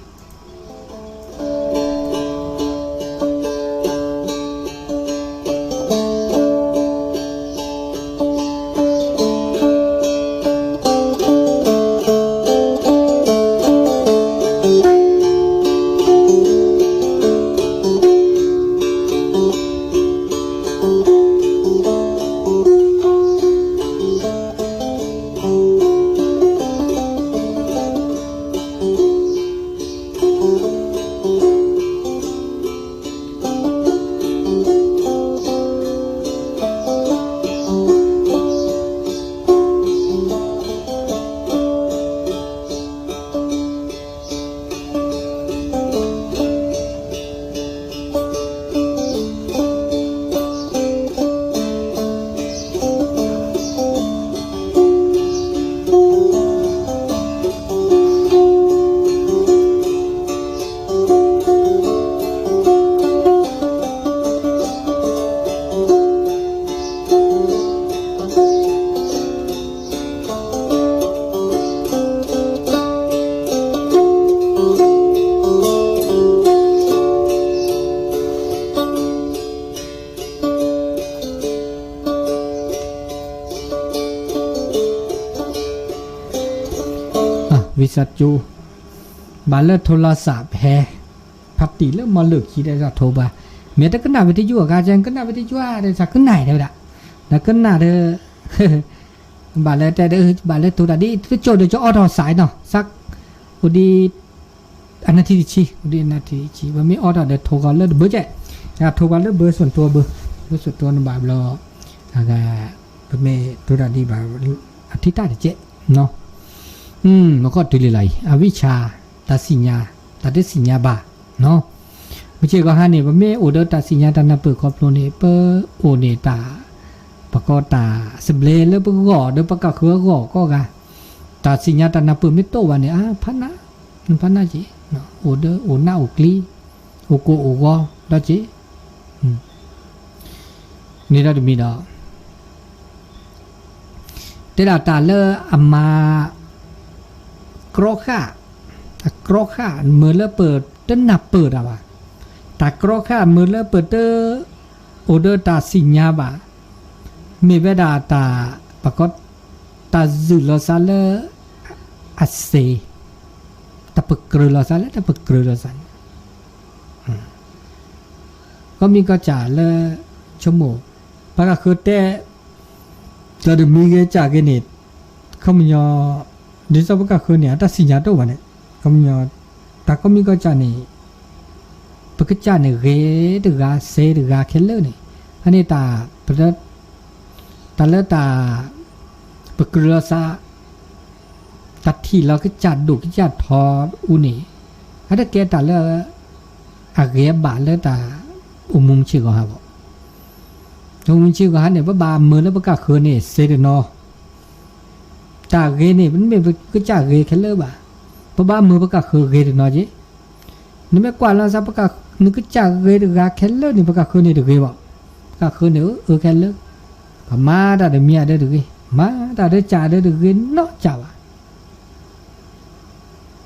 ဝံသးစူၤ, ဘၣ်လၢထိလီၤစးဖဲ ဖါတံၢ်လၢမီလၢၢ်ခံဒီးထိဘၣ်, မ့ၢ်တကနၣ်ဝံသယုၢ်အဂၤကဲ ကနၣ်ဝံသယုၢ်ဧါ ဒီးသးကနၣ်တဲဝဲဒၣ်, ဒီးကနၣ်ဒီး ဘၣ်လၢတဲဒီး ဘၣ်လၢထိတၢ်ဒ် တကၠိၣ်ဒီးကၠိအီထီၣ်စးနီၤ စး, အိၣ်ဒ် အနၢ်ထံၣ်တဆံ အိၣ်ဒ်အနၢ်ထံၣ်တဆံ ပမ့ၢ်အီထီၣ်ဒီးထိဂီၤလၢတဘၢကဲ, ထိဂီၤလၢဘၢ ส่วนตัว ဘၢ, ဘၢ ส่วนตัว နဘၣ်ဘျီ, ပမ့ၢ်ထိတၢ်ဒ်ဘၣ် အထံၣ်တၢ်တကဲ, မ့ၢ်ကီၢ်တုၤလံလီၤအံၤ အဝိชฌา, တၢ်သ့ၣ်ညါ, တၢ်တသ့ၣ်ညါဘၣ်, မ့ၢ်ကီၢ်ဟါန့ၣ် ပမ့ၢ်အိၣ်ဒီးတၢ်သ့ၣ်ညါတၢ်နၢ်ပၢၢ်ခီဖျိန့ၣ် ပအိၣ်န့ၣ်တၢ်, ပကိးတၢ်သဘျ့လၢပဂီၢ်ဒီးပကဃုအဂီၢ်ကိးဂၤ, တၢ်သ့ၣ်ညါတၢ်နၢ်ပၢၢ်မ့ၢ်တအိၣ်ဘၣ်န့ၣ် အါဖးနး, ဖးနးက့ၤ, အိၣ်ဒီးအိၣ်နးအိၣ်ကျံ, အိၣ်ကိၢ်အိၣ်ဂီၤဒီးက့ၤ, န့ၣ်ဒီးတမံၤဒီး တဲဒၣ်တၢ်လၢအမၤ တၢ် ကြီဃၣ်, အကြီဃၣ်မ့ၢ်လၢပတနၢ်ပၢၢ်တၢ်ဘၣ်, တၢ်ကြီဃၣ်မ့ၢ်လၢပတအိၣ်ဒီးတၢ်သ့ၣ်ညါဘၣ်, မ့ၢ်ဝဲဒၣ်တၢ်, ပကီ, တၢ်ယုၢ်လီၤသးလၢအစ့, တၢ်ပကြၢးလီၤသးလၢတၢ်ပကြၢးလီၤသးန့ၣ် ကီၢ်မံၤကီၢ်စဲၣ်လၢ ဆိကမိၣ်, ပကဃၢၤတဲ, တၢ်တမံၤဂ့ၤကၢ်ဂ့ၤန့ၣ်, ခီပညီ, ဒ်သိးပကဃၢၤန့ၣ် အတၢ်သ့ၣ်ညါတအိၣ်ဘၣ်န့ၣ်, ခီပညီ, တၢ်ကီၢ်မံၤကီၢ်စဲၣ်န့ၣ်, ပကစၢ်န့ၣ်ဂ့ၤတဂၤ စ့တဂၤခဲလၢာ်န့ၣ်, အန့ၣ်တၢ်, တၢ်လၢတၢ်, ပကြၢးလီၤသး တၢ်ထံၣ်လီၤကစၢ်ဒိၣ်ကစၢ်ထီအူန့ၣ်, အတကဲတၢ်လၢ အဂ့ၤအဘၣ်လၢတၢ်အိၣ်မူမုၢ်ဆ့ၣ်ဂီၤဟါဘၣ်. အိၣ်မူမုၢ်ဆ့ၣ်ဂီၤဟါန့ၣ် ပဘၣ်မၢလၢပကဃၢၤန့ၣ် စ့တနီၤ, တၢ်ဂ့ၤန့ၣ် ပမ့ၢ်ပကစၢ်ဂ့ၤခဲလၢာ်ဘၣ်, ပဘၣ်မၢပကဃၢၤဂ့ၤတနီၤက့ၤ. နမ့ၢ်ကွၢ်လီၤသး နကစၢ်ဂ့ၤတဂၤခဲလၢာ်န့ၣ် ပကဃၢၤန့ၣ်တဂ့ၤဘၣ်, ပကဃၢၤန့ၣ်အၢခဲလၢာ်, ပမၤတၢ်တမံၤအဒၢတဂ့ၤ, မၤတၢ်တကးအဒၢတဂ့ၤနီတကးဘၣ်.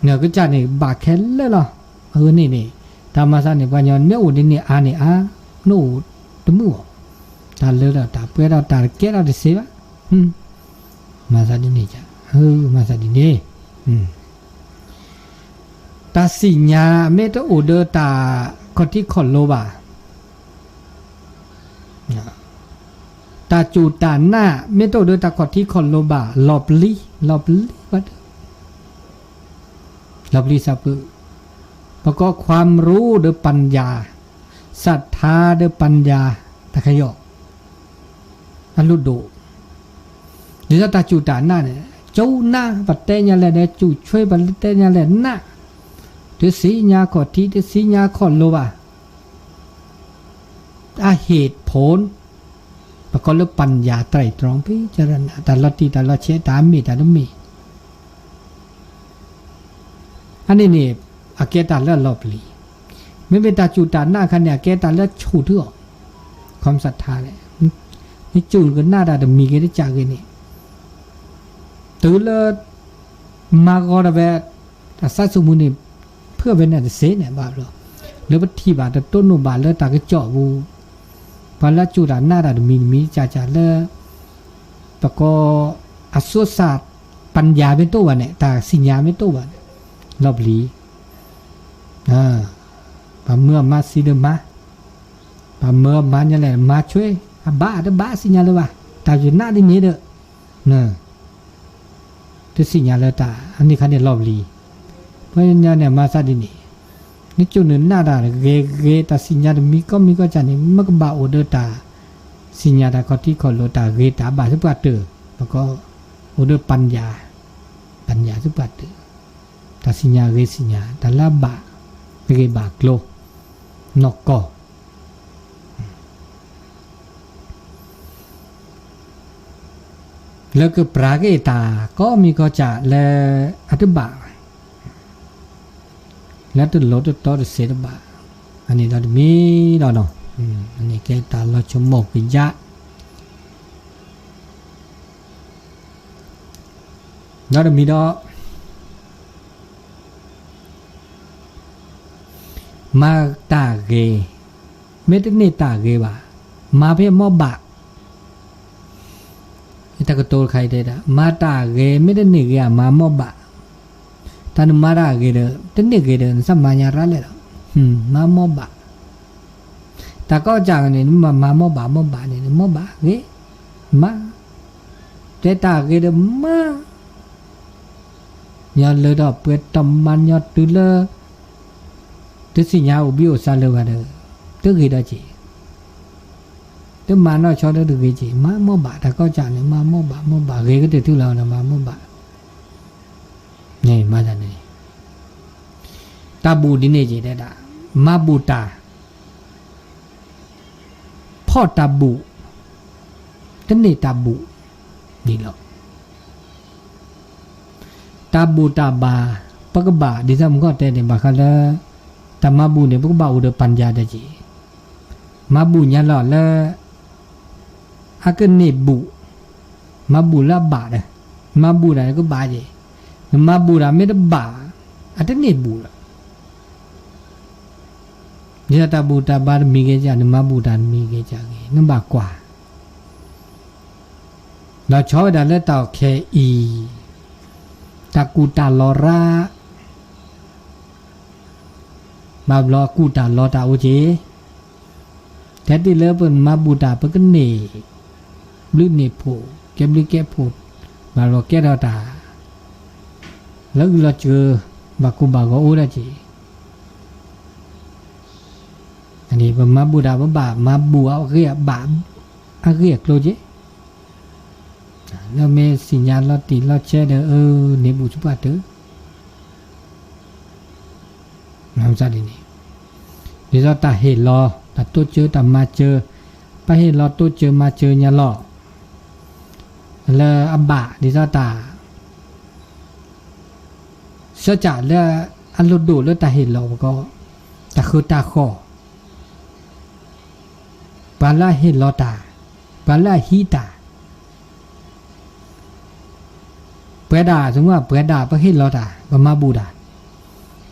နကစၢ်န့ၣ်ဘၣ်ခဲလၢာ်လီၤ. အဂ့ၢ်န့ၣ်န့ၣ်, တၢ်မၤသးန့ၣ် ပှၤကညီမ့ၢ်အိၣ်ဒ်န့ၣ်အါန့ၣ်အါ, နအိၣ်တမုာ်ဘၣ်, တၢ်လၢဒီးတၢ်ပှဲၤဒီးတၢ်တကဲထီၣ်တသ့ဘၣ်. မၤသးဒ်န့ၣ်, မၤသးဒ်န့ၣ်, တၢ်သ့ၣ်ညါမ့ၢ်တအိၣ်ဒီးတၢ်ခီၣ်ထံးခီၣ်လိၤဘၣ် တၢ်စူၢ်တၢ်နာ် မ့ၢ်တအိၣ်ဒီးတၢ်ခီၣ်ထံးခီၣ်လိၤဘၣ် လီၤပျံၤ, လီၤပျံၤဘၣ်, လီၤပျံၤသးပ, ပကီ ความรู้ ဒီး ปัญญา, ศรัทธา ဒီး ปัญญา, တၢ်ခဲယီၤ, အလိၣ်ဒိၣ်, ဒ်သိးတၢ်စူၢ်တၢ်နာ်န့ၣ်, စူၢ်နာ် ပတဲညါလဲၣ်ဒီး စူၢ်ဆွဲ ပတဲညါလဲၣ် နာ်, တသ့ၣ်ညါခီၣ်ထံး တသ့ၣ်ညါခီၣ်လိၤဘၣ် အဟ့ၣ်ဖိၣ်, ပကိးလၢ ပၢၢ်ယၤ တြဲၤတြီ ဖံးကရနၤ တၢ်လီၤတံၢ်တၢ်လီၤဆဲး တၢ်အမ့ၢ်တၢ်တမ့ၢ်, အန့ၣ်န့ၣ် အကဲတၢ်လၢအလီၤပျံၤ, မ့မ့ၢ်တၢ်စူၢ်တၢ်နာ်ခါန့ၣ် အကဲတၢ်လၢဆူၣ်ထူအီၤ, ခီမသထါလဲၣ်, နစူၢ်ကနာ်တၢ်တမံၤဂ့ၤတကးဂ့ၤန့ၣ်, တုၤလၢ မၤဂီၤတၢ်ဝဲ အသးသမူန့ၣ် ဖုၣ်ဝဲန့ၣ်တသ့န့ၣ်ဘၣ်ဘျီ, လၢပထံၣ်ဘၣ်တတိၢ်နီၣ်ဘၣ်လၢတၢ်ကစီၣ်ပူၤ, ပှၤလၢအစူၢ်တၢ်နာ်တၢ်တမံၤတမံၤကၢ်ကၢ်လၢ ပကိး အစိစၢ် ပၢၢ်ယၤမ့ၢ်တအိၣ်ဘၣ်န့ၣ် တၢ်သ့ၣ်ညါမ့ၢ်တအိၣ်ဘၣ်န့ၣ် လီၤပျံၤ, ပှၤမၢအမါသံဒီးမါ, ပှၤမၢအမါညါလဲၣ် မါဆွဲ, အဘၣ်တဘၣ်သ့ၣ်ညါလၢၤဘၣ်, တၢ်ယနာ်ဒ်န့ၣ်ဒီး တသ့ၣ်ညါလၢတၢ် အန့ၣ်ခါန့ၣ်လီၤပျံၤ, ပှၤညါန့ၣ်မၤသးဒ်န့ၣ်, နစူၢ်နနာ်တၢ်ဂ့ၤဂ့ၤ တၢ်သ့ၣ်ညါတမံၤကီၢ်မံၤကီၢ်ကၢ်န့ၣ် မ့ၢ်ကဘၣ်အိၣ်ဒီးတၢ် သ့ၣ်ညါတၢ်ခီၣ်ထံးခီၣ်လိၤ တၢ်ဂ့ၤတၢ်ဘၣ်သပှၢ်တၢၢ်, ပကိး အိၣ်ဒီးပၢၢ်ယၤ, ပၢၢ်ယၤသပှၢ်တၢၢ်, တၢ်သ့ၣ်ညါဂ့ၤသ့ၣ်ညါ တၢ်လၢအဘၣ်, ဂ့ၤဘၣ်ကျိၤ, နီၢ်ကီၢ် လၢကပြးက့ၤတၢ်ကိးမံၤကိးကၢ်လၢအတဘၣ်, လၢတလိၤတတီတသ့တဘၣ်, အန့ၣ်ဒီးတမံၤဒီးနီၤ, အန့ၣ်ကဲတၢ်လီၤဆိကမိၣ်ကယၢ်, ဒီးတမံၤဒီး မၤတၢ်ဂ့ၤ, မ့ၢ်တန့ၢ်တၢ်ဂ့ၤဘၣ်, မၤဖဲအမီၢ်ဘၣ်, တၢ်ကတိၤတခါအံၤတဲဒၣ် မၤတၢ်ဂ့ၤ မ့ၢ်တန့ၢ်ဂ့ၤဧါ မၤမီၢ်ဘၣ်, တၢ်နမၤတၢ်ဂ့ၤဒီး တန့ၢ်ဂ့ၤဒီး နသးမၤညါရၣ်လဲၣ်ဒီး, မၤမီၢ်ဘၣ်, တၢ်ကိးကၢ်န့ၣ် နမၤမီၢ်ဘၣ် မီၢ်ဘၣ်န့ၣ် မီၢ်ဘၣ်ဂ့ၤ, မၤ, တဲတၢ်ဂ့ၤဒီးမၤ ညီလၢထီၣ်ပှဲၤထီၣ်မၤညီတုၤလၢ တသ့ၣ်ညါအိၣ်ဘံၣ်အိၣ်သါလၢၤဘၣ်ဒီး တဂ့ၤဒီးက့ၤ, တမၤနီၢ်ဆီဒီးတဂ့ၤက့ၤ, မၤမီၢ်ဘၣ် တၢ်ကိးကၢ်န့ၣ် မၤမီၢ်ဘၣ် မီၢ်ဘၣ် ဂ့ၤကတၢၢ်တုၤလီၤဒီး မၤမီၢ်ဘၣ်, မၤတၢ်န့ၣ် တၢ်ဘူၣ်ဒ်န့ၣ်က့ၤတဲဒၣ် မၤဘူၣ်တၢ် ဖီၣ်တၢ်ဘူၣ်, တန့ၢ်တၢ်ဘူၣ်, ဒ်လီၤ. တၢ်ဘူၣ်တၢ်ဘါ, ပကဘၣ် ဒ်သိးမုၢ်ဂီၢ်တဲန့ၣ် ဘၣ်ဃးလၢ တၢ်မၤဘူၣ်န့ၣ် ပကဘၣ်အိၣ်ဒီးပၢၢ်ယၤဒီးက့ၤ, မၤဘူၣ်ညါလီၤလၢ အကန့ၢ်ဘူၣ်, မၤဘူၣ်လၢအဘၣ်ဒီး, မၤဘူၣ်တၢ်န့ၣ်ကဘၣ်က့ၤ, နမၤဘူၣ်တၢ်မ့ၢ်တဘၣ်, အတန့ၢ်ဘူၣ်လီၤ. ဒ်သိးတၢ်ဘူၣ်တၢ်ဘါတမံၤဂ့ၤကၢ်, နမၤဘူၣ်တၢ်တမံၤဂ့ၤကၢ်ဂ့ၤ, နဘၣ်ကွၢ်. ဒီးဆီဝဲဒၣ်လၢတၢ်အီၣ်ခဲအံၤ, တၢ်ကူၣ်တၢ်လီၤရၣ်, ဘၣ်ဘျီကူၣ်တၢ်လီၤတၢ်အိၣ်က့ၤ, ထဲတ့ၢ်လၢပမၤဘူၣ်တၢ် ပကန့ၢ်ဘျုးန့ၢ်ဖှိၣ်, ကဲဘျုးကဲဖှိၣ်, ဘၣ်ဘျီကဲထီၣ်တၢ် လၢအုၣ်လီၤစၢၤ, ဘၣ်ကိၢ်ဘၣ်ဂီၤအိၣ်ဒၣ်က့ၤ. ပမၤဘူၣ်တၢ် ပဘၣ်မၤဘူၣ်အဂ့ၢ်အဘၣ်, အဂ့ၢ်အကျိၤက့ၤ. လၢမ့ၢ်သ့ၣ်ညါလီၤတံၢ်လီၤဆဲးဒီး အၢ န့ၢ်ဘူၣ်ဆူပှၢ်တၢၢ် န့ၣ်, ဒ်သိးတၢ်ဟ့ၣ်လီၤ, တၢ်တိစၢၤတၢ်မၤစၢၤ, ပဟ့ၣ်လီၤတိစၢၤမၤစၢၤညါလီၤ. လၢအဘၣ်ဒ်သိးတၢ် စၢကၢ်လၢအလိၣ်ဒိၣ်လၢတၢ်ဟ့ၣ်လီၤပကီၢ်, တၢ်ဃၢတၢ်ဃီၣ်, ပှၤလၢအဟ့ၣ်လီၤတၢ်, ပှၤလၢအဟံးတၢ်, ပှဲၤဒၣ်, သမုပှဲၤဒၣ်ပဟ့ၣ်လီၤတၢ်, ပမၤဘူၣ်တၢ်,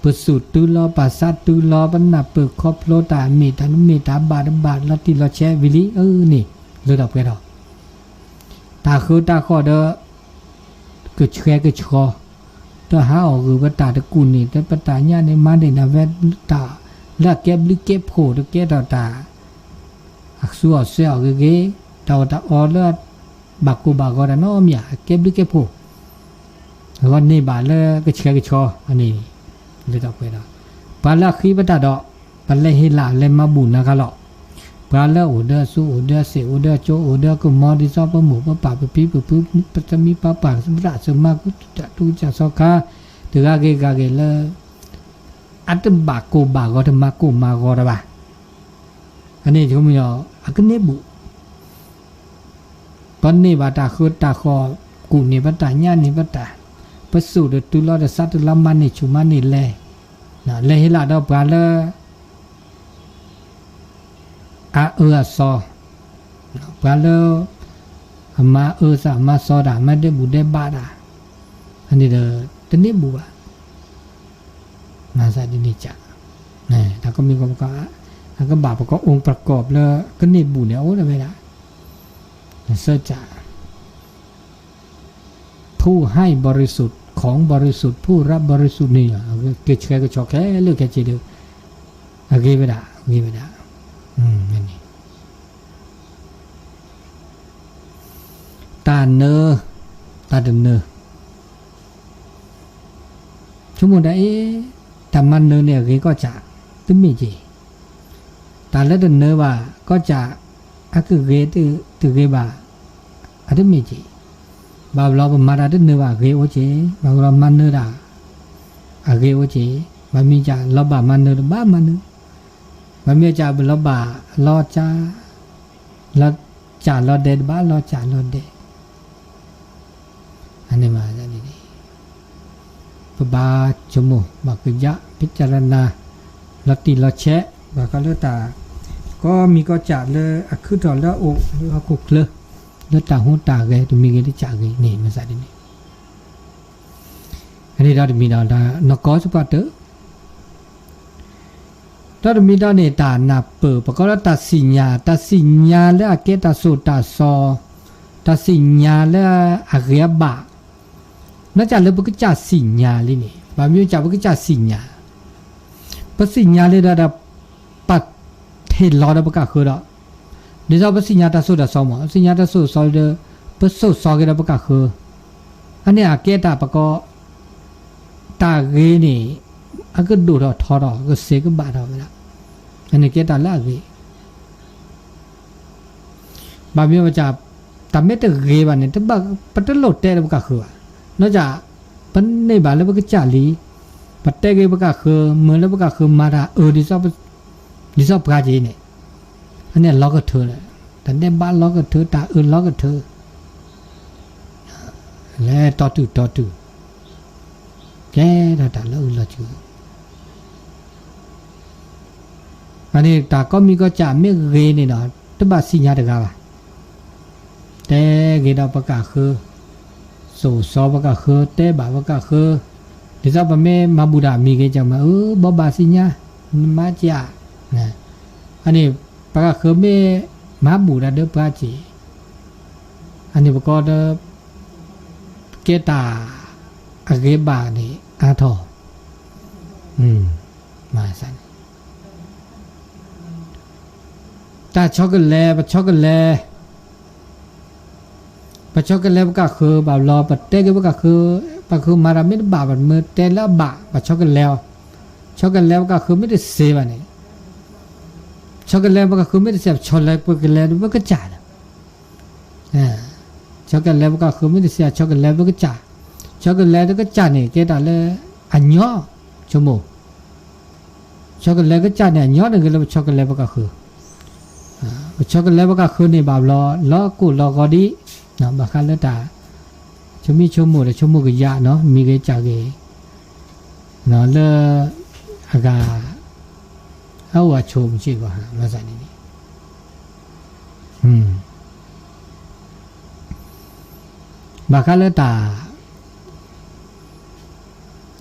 ပစူၢ်တုၤလီၤ, ပသးတုၤလီၤ, ပနၢ်ပၢၢ်ခီဖျိတၢ်, မ့ၢ်တၢ်တမ့ၢ်တၢ်ဘၣ်တဘၣ်, လီၤတံၢ်လီၤဆဲးဝံၤလံ, အၢ န့ၣ်, လၢထီၣ်ပှဲၤထီၣ် တၢ်ဃၢတၢ်ဃီၣ်ဒီး ကဆှဲကဆှီ, တဟးအီၣ်ဂုၢ်ပတၢ်တကူၣ်န့ၢ်, တပတၢ်ညၣ်န့ၣ် မၤန့ၢ်ဒၣ်ဝဲတၢ်လၢအကဲဘျုးကဲဖှိၣ်, တကဲထီၣ်တၢ် အစူၢ်အီၣ်စဲအီၣ်ဂ့ၤဂ့ၤ, တၢ်အီၣ်တၢ်အီလၢ ဘၣ်ကိၢ်ဘၣ်ဂီၤတၢ်နီတမံၤ အကဲဘျုးကဲဖှိၣ်, အဂီၢ်န့ၢ်ဘၣ်လၢကဆှဲကဆှီန့ၣ်, လၢထီၣ်ပှဲၤဒီး ပှၤလၢအဃံပတၢ်ဒီး ပလဲၤဟ့ၣ်လၢလဲၤမၤဘူၣ်နၤခါလီၤ. ပှၤလၢအိၣ်ဒီးအစိၤအိၣ်ဒီးအစ့ၣ်အိၣ်ဒီးအကၠိအိၣ်ဒီးအကမီၤ ဒ်သိးပမိၢ်ပပၢ်ပဖံပဖု ပသမံပပၢ် သရၣ်သမါကူတၢ်ထူကစၢ်စီၤခါ တဂၤဂ့ၤဂၤဂ့ၤလၢ အတဘၣ်ကိၢ်ဘၣ်ဂီၤ တမၤကိၢ်မၤဂီၤတၢ်ဘၣ်. အန့ၣ်ဆိကမိၣ် အကန့ၢ်ဘူၣ် ပန့ၢ်ဘၣ်တၢ်ဃၢတၢ်ဃီၣ် ကူၣ်န့ၢ်ပတၢ်ညၣ်န့ၢ်ပတၢ် ပစူၢ်တတုၤလီၤတသးတုၤလီၤ မၤန့ၢ်ဆူၣ်မၤန့ၢ်လဲၤ လဲၤဟ့ၣ်လၢဒီးပှၤလၢ အအၢအသီ, ပှၤလၢ အမၤအၢသးမၤသီတၢ် မၤဒဲးဘူၣ်ဒဲးဘးတၢ်, အန့ၣ်ဒီး တန့ၢ်ဘူၣ်ဘၣ်. မၤသးဒ်န့ၣ်ကၢ်, တၢ်ကမံၤကီး အကဘၣ်ပကအီၣ်ပကီၢ်လၢကန့ၢ်ဘူၣ်န့ၣ် အိၣ်ဒၣ်ဝဲဒၣ် နစၢကၢ် ผู้ให้บริสุทธิ์ ของบริสุทธิ์ ผู้รับบริสุทธิ์ န့ၣ် ကဆှဲကဆှီခဲလၢာ်ခဲဆ့ဒီး အဂ့ၤဝဲဒၣ် အဂ့ၤဝဲဒၣ် တၢ်နၢ, တၢ်တနၢ, ဆိကမိၣ်ဒၣ်အံၤ တၢ်မၤနၢၤန့ၣ်အဂ့ၤကီၢ်စဲၣ် တမ့ၢ်က့ၤ, တၢ်လၢတနၢၤဘၣ်ကီၢ်စဲၣ် အကဂ့ၤတဂ့ၤဘၣ် အတမ့ၢ်က့ၤ, ဘၣ်ဘျီပမၤတၢ်တနၢၤဘၣ်အဂ့ၤအိၣ်က့ၤ, ဘၣ်ဘျီမၤနၢၤတၢ် အဂ့ၤအိၣ်က့ၤ, ဘၣ်မ့ၢ်ကၢ်လီၤဘၣ်မၤနၢၤတဘၣ်မၤနၢၤ, ဘၣ်မ့ၢ်ကၢ်လီၤဘၣ်လီၤကၢ်, လီၤကၢ်လီၤဒဲးတဘၣ်လီၤကၢ်လီၤဒဲး အန့ၣ်မး ပဘၣ်ဆိကမိၣ် ဘၣ်ကယၢ် ဖံးကၢ်လၢနၤ လီၤတံၢ်လီၤဆဲး ဘၣ်ဃးလၢတၢ် ကီၢ်မံၤကီၢ်စဲၣ်လၢအခိၣ်တီလၢအအိၣ်လၢဟီၣ်ခိၣ်ချၢ လၢတၢ်ဟူးတၢ်ဂဲၤတမံၤဂ့ၤတကးဂ့ၤန့ၣ် မၤသးဒ်န့ၣ် အန့ၣ်ဒီးတမံၤဒီး နီၢ်ကီၢ်စ့ၢ်ကီးတၢ် ဒီးတမံၤဒီးန့ၣ် တၢ်နၢ်ပၢၢ် ပကိးလၢတၢ်သ့ၣ်ညါ, တၢ်သ့ၣ်ညါလၢအကဲတၢ်သိၣ်တၢ်သီ, တၢ်သ့ၣ်ညါလၢအဂ့ၤအဘၣ်, နီၢ်ကၢ်လၢပကစၢ်သ့ၣ်ညါလံန့ၣ် ဘၣ်မနုၤကၢ်ပကစၢ်သ့ၣ်ညါ, ပသ့ၣ်ညါလံဒီး ပဟ့ၣ်လီၤဒီးပကၢ်ဃၢဒီး, ဒ်သိးပသ့ၣ်ညါတၢ်သိၣ်တၢ်သီမး ပသ့ၣ်ညါတၢ်သိၣ်တၢ်သီဒီး ပသိၣ်သီက့ၤဒီးပကၢ်ဃၢ, အန့ၣ်အကဲတၢ်ပကိး တၢ်ဂ့ၤန့ၣ် အကဒိၣ်ထီၣ်ထီထီၣ် ကစ့ကဘၣ်ထီၣ်ဝဲဒၣ်, အန့ၣ်ကဲတၢ်လၢအဂ့ၤ, ဘၣ်မနုၤကၢ် တၢ်မ့ၢ်တဂ့ၤဘၣ်န့ၣ် ပတလိၣ်တဲဒီးပကၢ်ဃၢဘၣ်, နီၢ်ကၢ် ပန့ၢ်ဘၣ်လၢပကစၢ်လံ, ပတဲက့ၤပကၢ်ဃၢ မ့ၢ်လၢပကၢ်ဃၢမၤတၢ်အၢ ဒ်သိးပှၤက့ၤန့ၣ်, အန့ၣ်အလီၤကထၢလီၤ, တၢ်ဒဲးဘးလီၤကထၢ တၢ်အၢလီၤကထၢ လဲၤတီတုၤတီတုၤ, ကဲထီၣ်တၢ်လၢအုၣ်လီၤစၢၤ, အန့ၣ်တၢ်ကီၢ်မံၤကီၢ်စဲၣ်မ့ၢ်ဂ့ၤန့ၣ်ဒီး တဘၣ်သ့ၣ်ညါတဂၤဘၣ်, တဲဂ့ၤဒီးပကၢ်ဃၢ, စိာ်စီပကၣ်ဃၢ, တဲဘၣ်ပကၣ်ဃၢ, ဒ်သိးပမ့ၢ်မၤဘူၣ်တၢ်မံၤဂ့ၤ ကမၤအၢ ဘီဘၣ်သ့ၣ်ညါ, နမၤကၠး, အန့ၣ် ပကၣ်ဃၢမ့ၢ်မၤဘူၣ်တၢ်ဒီးပှၤက့ၤ, အန့ၣ်ပကီဒီး ကဲတၢ်အဂ့ၤဘၣ်န့ၣ်အါထီၣ်, မၤသးန့ၣ် တၢ်ဆီကလဲၤ ပဆီကလဲၤ, ပဆီကလဲၤပကၣ်ဃၢဘၣ်လီၤ, ပတဲက့ၤပကၣ်ဃၢ, ပကဃၢမၤတၢ်မ့ၢ်တဘၣ် ပမ့ၢ်တဲလၢအဘၣ် ပဆီကလဲၤအီၤ, ဆီကလဲၤပကၣ်ဃၢမ့ၢ်တစဲးဘၣ်န့ၣ်, ဆီကလဲၤပကၣ်ဃၢမ့ၢ်တစဲး ပဆီလဲၤပကလဲၤပကစၢ်လီၤ. ဆီကလဲၤပကၣ်ဃၢမ့ၢ်တစဲး ဆီကလဲၤပကစၢ်, ဆီကလဲၤတကစၢ်န့ၣ် ကဲတၢ်လၢအညီ, ဆိကမိၣ် ဆီကလဲၤကစၢ်န့ၣ် အညီတဂ့ၤလၢပဆီကလဲၤပကၣ်ဃၢ, ပဆီကလဲၤပကၣ်ဃၢန့ၣ်ဘၣ်ဘျီ လီၤကိၢ်လီၤဂီၤဒံး, ဘၣ်ဃးလၢတၢ် ဆိမိၣ်ဆိကမးဒီးဆိကမိၣ်ကယၤနီၤ မံၤဂ့ၤကၠးဂ့ၤ, လၢအဂၤ အအိၣ်အဆိးမုၢ်စ့ၢ်ကီး မၤသးဒ်န့ၣ် ဘၣ်ဃးလၢတၢ်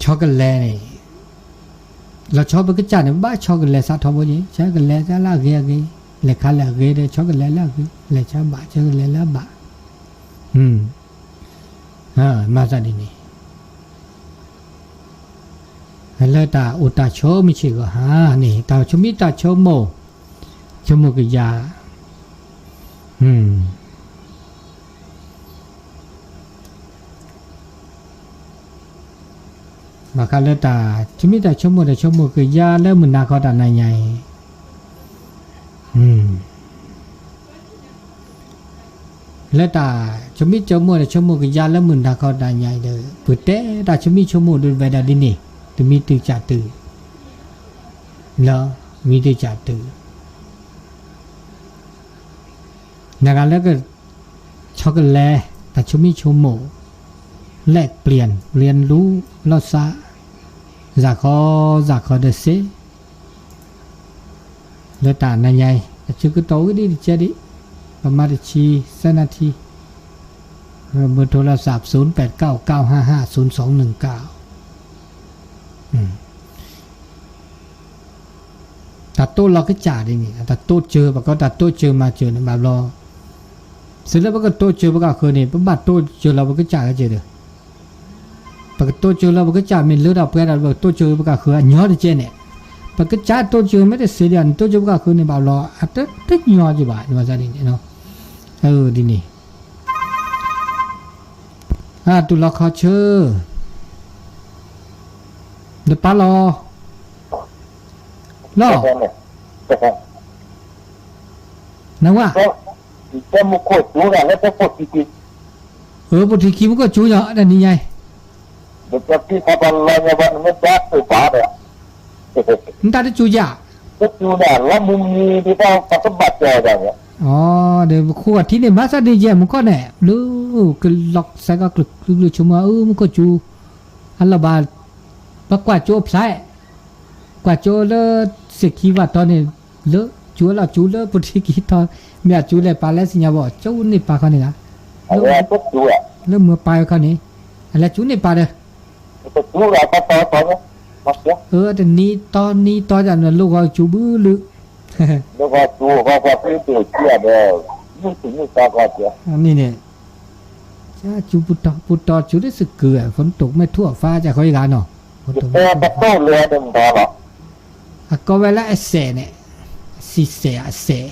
ဆီကလဲၤန့ၣ် လီၤဆီပကစၢ်န့ၣ် ဘၣ်ဆီကလဲၤစးထီဘိန့ၣ် ဆီကလဲၤလၢအဂ့ၤအဂ့ၤ, လဲၤခါလၢအဂ့ၤဒီး ဆီကလဲၤလၢအဂ့ၤ, လဲၤဆီဘၣ် ဆီကလဲၤလၢအဘၣ်, မၤသးဒ်န့ၣ် လၢတၢ်အိၣ်တၢ်ဆိးမုၢ်စ့ၢ်ကီးဧါန့ၣ် တၢ်ဆိမိၣ်တၢ်ဆိကမိၣ်, ဆိကမိၣ်ကယၤ, ဘၣ်ဃးလၢတၢ် ဆိမိၣ်တၢ်ဆိကမိၣ်ဒီးဆိကမိၣ်ကယၤလၢမုၢ်နၤခီတၢ်နၤညါအံၤ, လၢတၢ်ဆိမိၣ်ဆိကမိၣ်ဒီး ဆိကမိၣ်ကယၤလၢမုၢ်နၤခီတၢ်နၤညါအံၤဒီး ပတဲတၢ်ဆိမိၣ်ဆိကမိၣ်ဒ်ဝဲဒၣ်ဒ်န့ၣ် တမံၤတုၤစၢ်တုၤ, လၢ မံၤတုၤစၢ်တုၤ နဂၤလၢက ဆီကလဲၤ တၢ်ဆိမိၣ်ဆိကမိၣ် လဲၣ်ပျံၤ ပျံၤလူလီၤစး စးခီ စးခီဒီးစ့ လၢတၢ်နၤညါအံၤ အဆၢကတီၢ်ဝဲဒ်တကဲဒ် ပမၤတဆံ သၢနၣ်ထံ မ့ၢ်ထိလီၤစး သုန်ပဲးကၠၣ် ကၠၣ်ဟါဟါ သုန်သွင်နုၣ်ကၠၣ် တၢ်တိၢ်လီၤကစၢ်ဒ်န့ၣ် တၢ်တိၢ်စၢၤ ပကိးတၢ်တိၢ်စၢၤမၤစၢၤန့ၣ် ဘၣ်ဘျီ စံးလၢပကတိၢ်စၢၤပကဃၢၤန့ၣ် ပဘၣ်တိၢ်စၢၤလီၤပကစၢ်ဂ့ၤစၢၤဒီး ပကတိၢ်စၢၤလီၤပကစၢ်မ့ၢ်လၢတၢ်ပှဲၤဒီး ပကတိၢ်စၢၤပကဃၢၤအညီတကဲန့ၣ် ပကစၢ်တိၢ်စၢၤမ့ၢ်တစ့ဒီး နတိၢ်စၢၤပကဃၢၤန့ၣ် ဘၣ်ဘျီ အတတညီက့ၤဘၣ် ဒ်န့ၣ် ဒ်န့ၣ် အတူၢ်လီၤခီဆၢ နပာ်လီၤ လီၤ နဝဲ အၢ ပိာ်ထံခံမူခိၣ်စူညါ တနံၤညါအံၤ နတၢ်တစူၤယၤ အဒီးပခိၣ်အထံန့ၣ် မၤသးဒ်ယဲၢ်မူခိၣ်န့ၣ် လၢကလီၤစဲကီးကျုာ်ကျုာ်ဆိကမိၣ် အၢ မူခိၣ်စူ အလီၤဘၣ် ပကွၢ်ကၠိဖျါ ကွၢ်ကၠိလၢ စ့ၢ်ခံဘၣ်တီန့ၣ် လၢကၠိလီၤကၠိလၢပိာ်ထံခံတီ မ့ၢ်အကၠိလဲၤပာ်လၢစံၣ်ညါဘီ ကၠိန့ၣ်ပာ်ခီန့ၣ်ဂၤ လၢမ့ၢ်ပာ်ဝဲခီန့ၣ် အလဲၤကၠိန့ၣ်ပာ်ဒီး အတနံၤတီနံၤတီယၤန့ၣ် လိၣ်ဂီၤကၠိဘုလုၢ် န့ၣ်န့ၣ် ကၠိပူၤတီၤ ပူၤတီၤကၠိလၢစကုၤ ဖိတတုၤမ့ၢ်ထူၣ်အဖါ ကၢ်ဃီအံၤဂၤနီၤ ဖိတတုၤမ့ၢ်ထူၣ်အဖါ အကိးဝဲလၢအစဲးန့ၣ် စံးစဲးအစဲး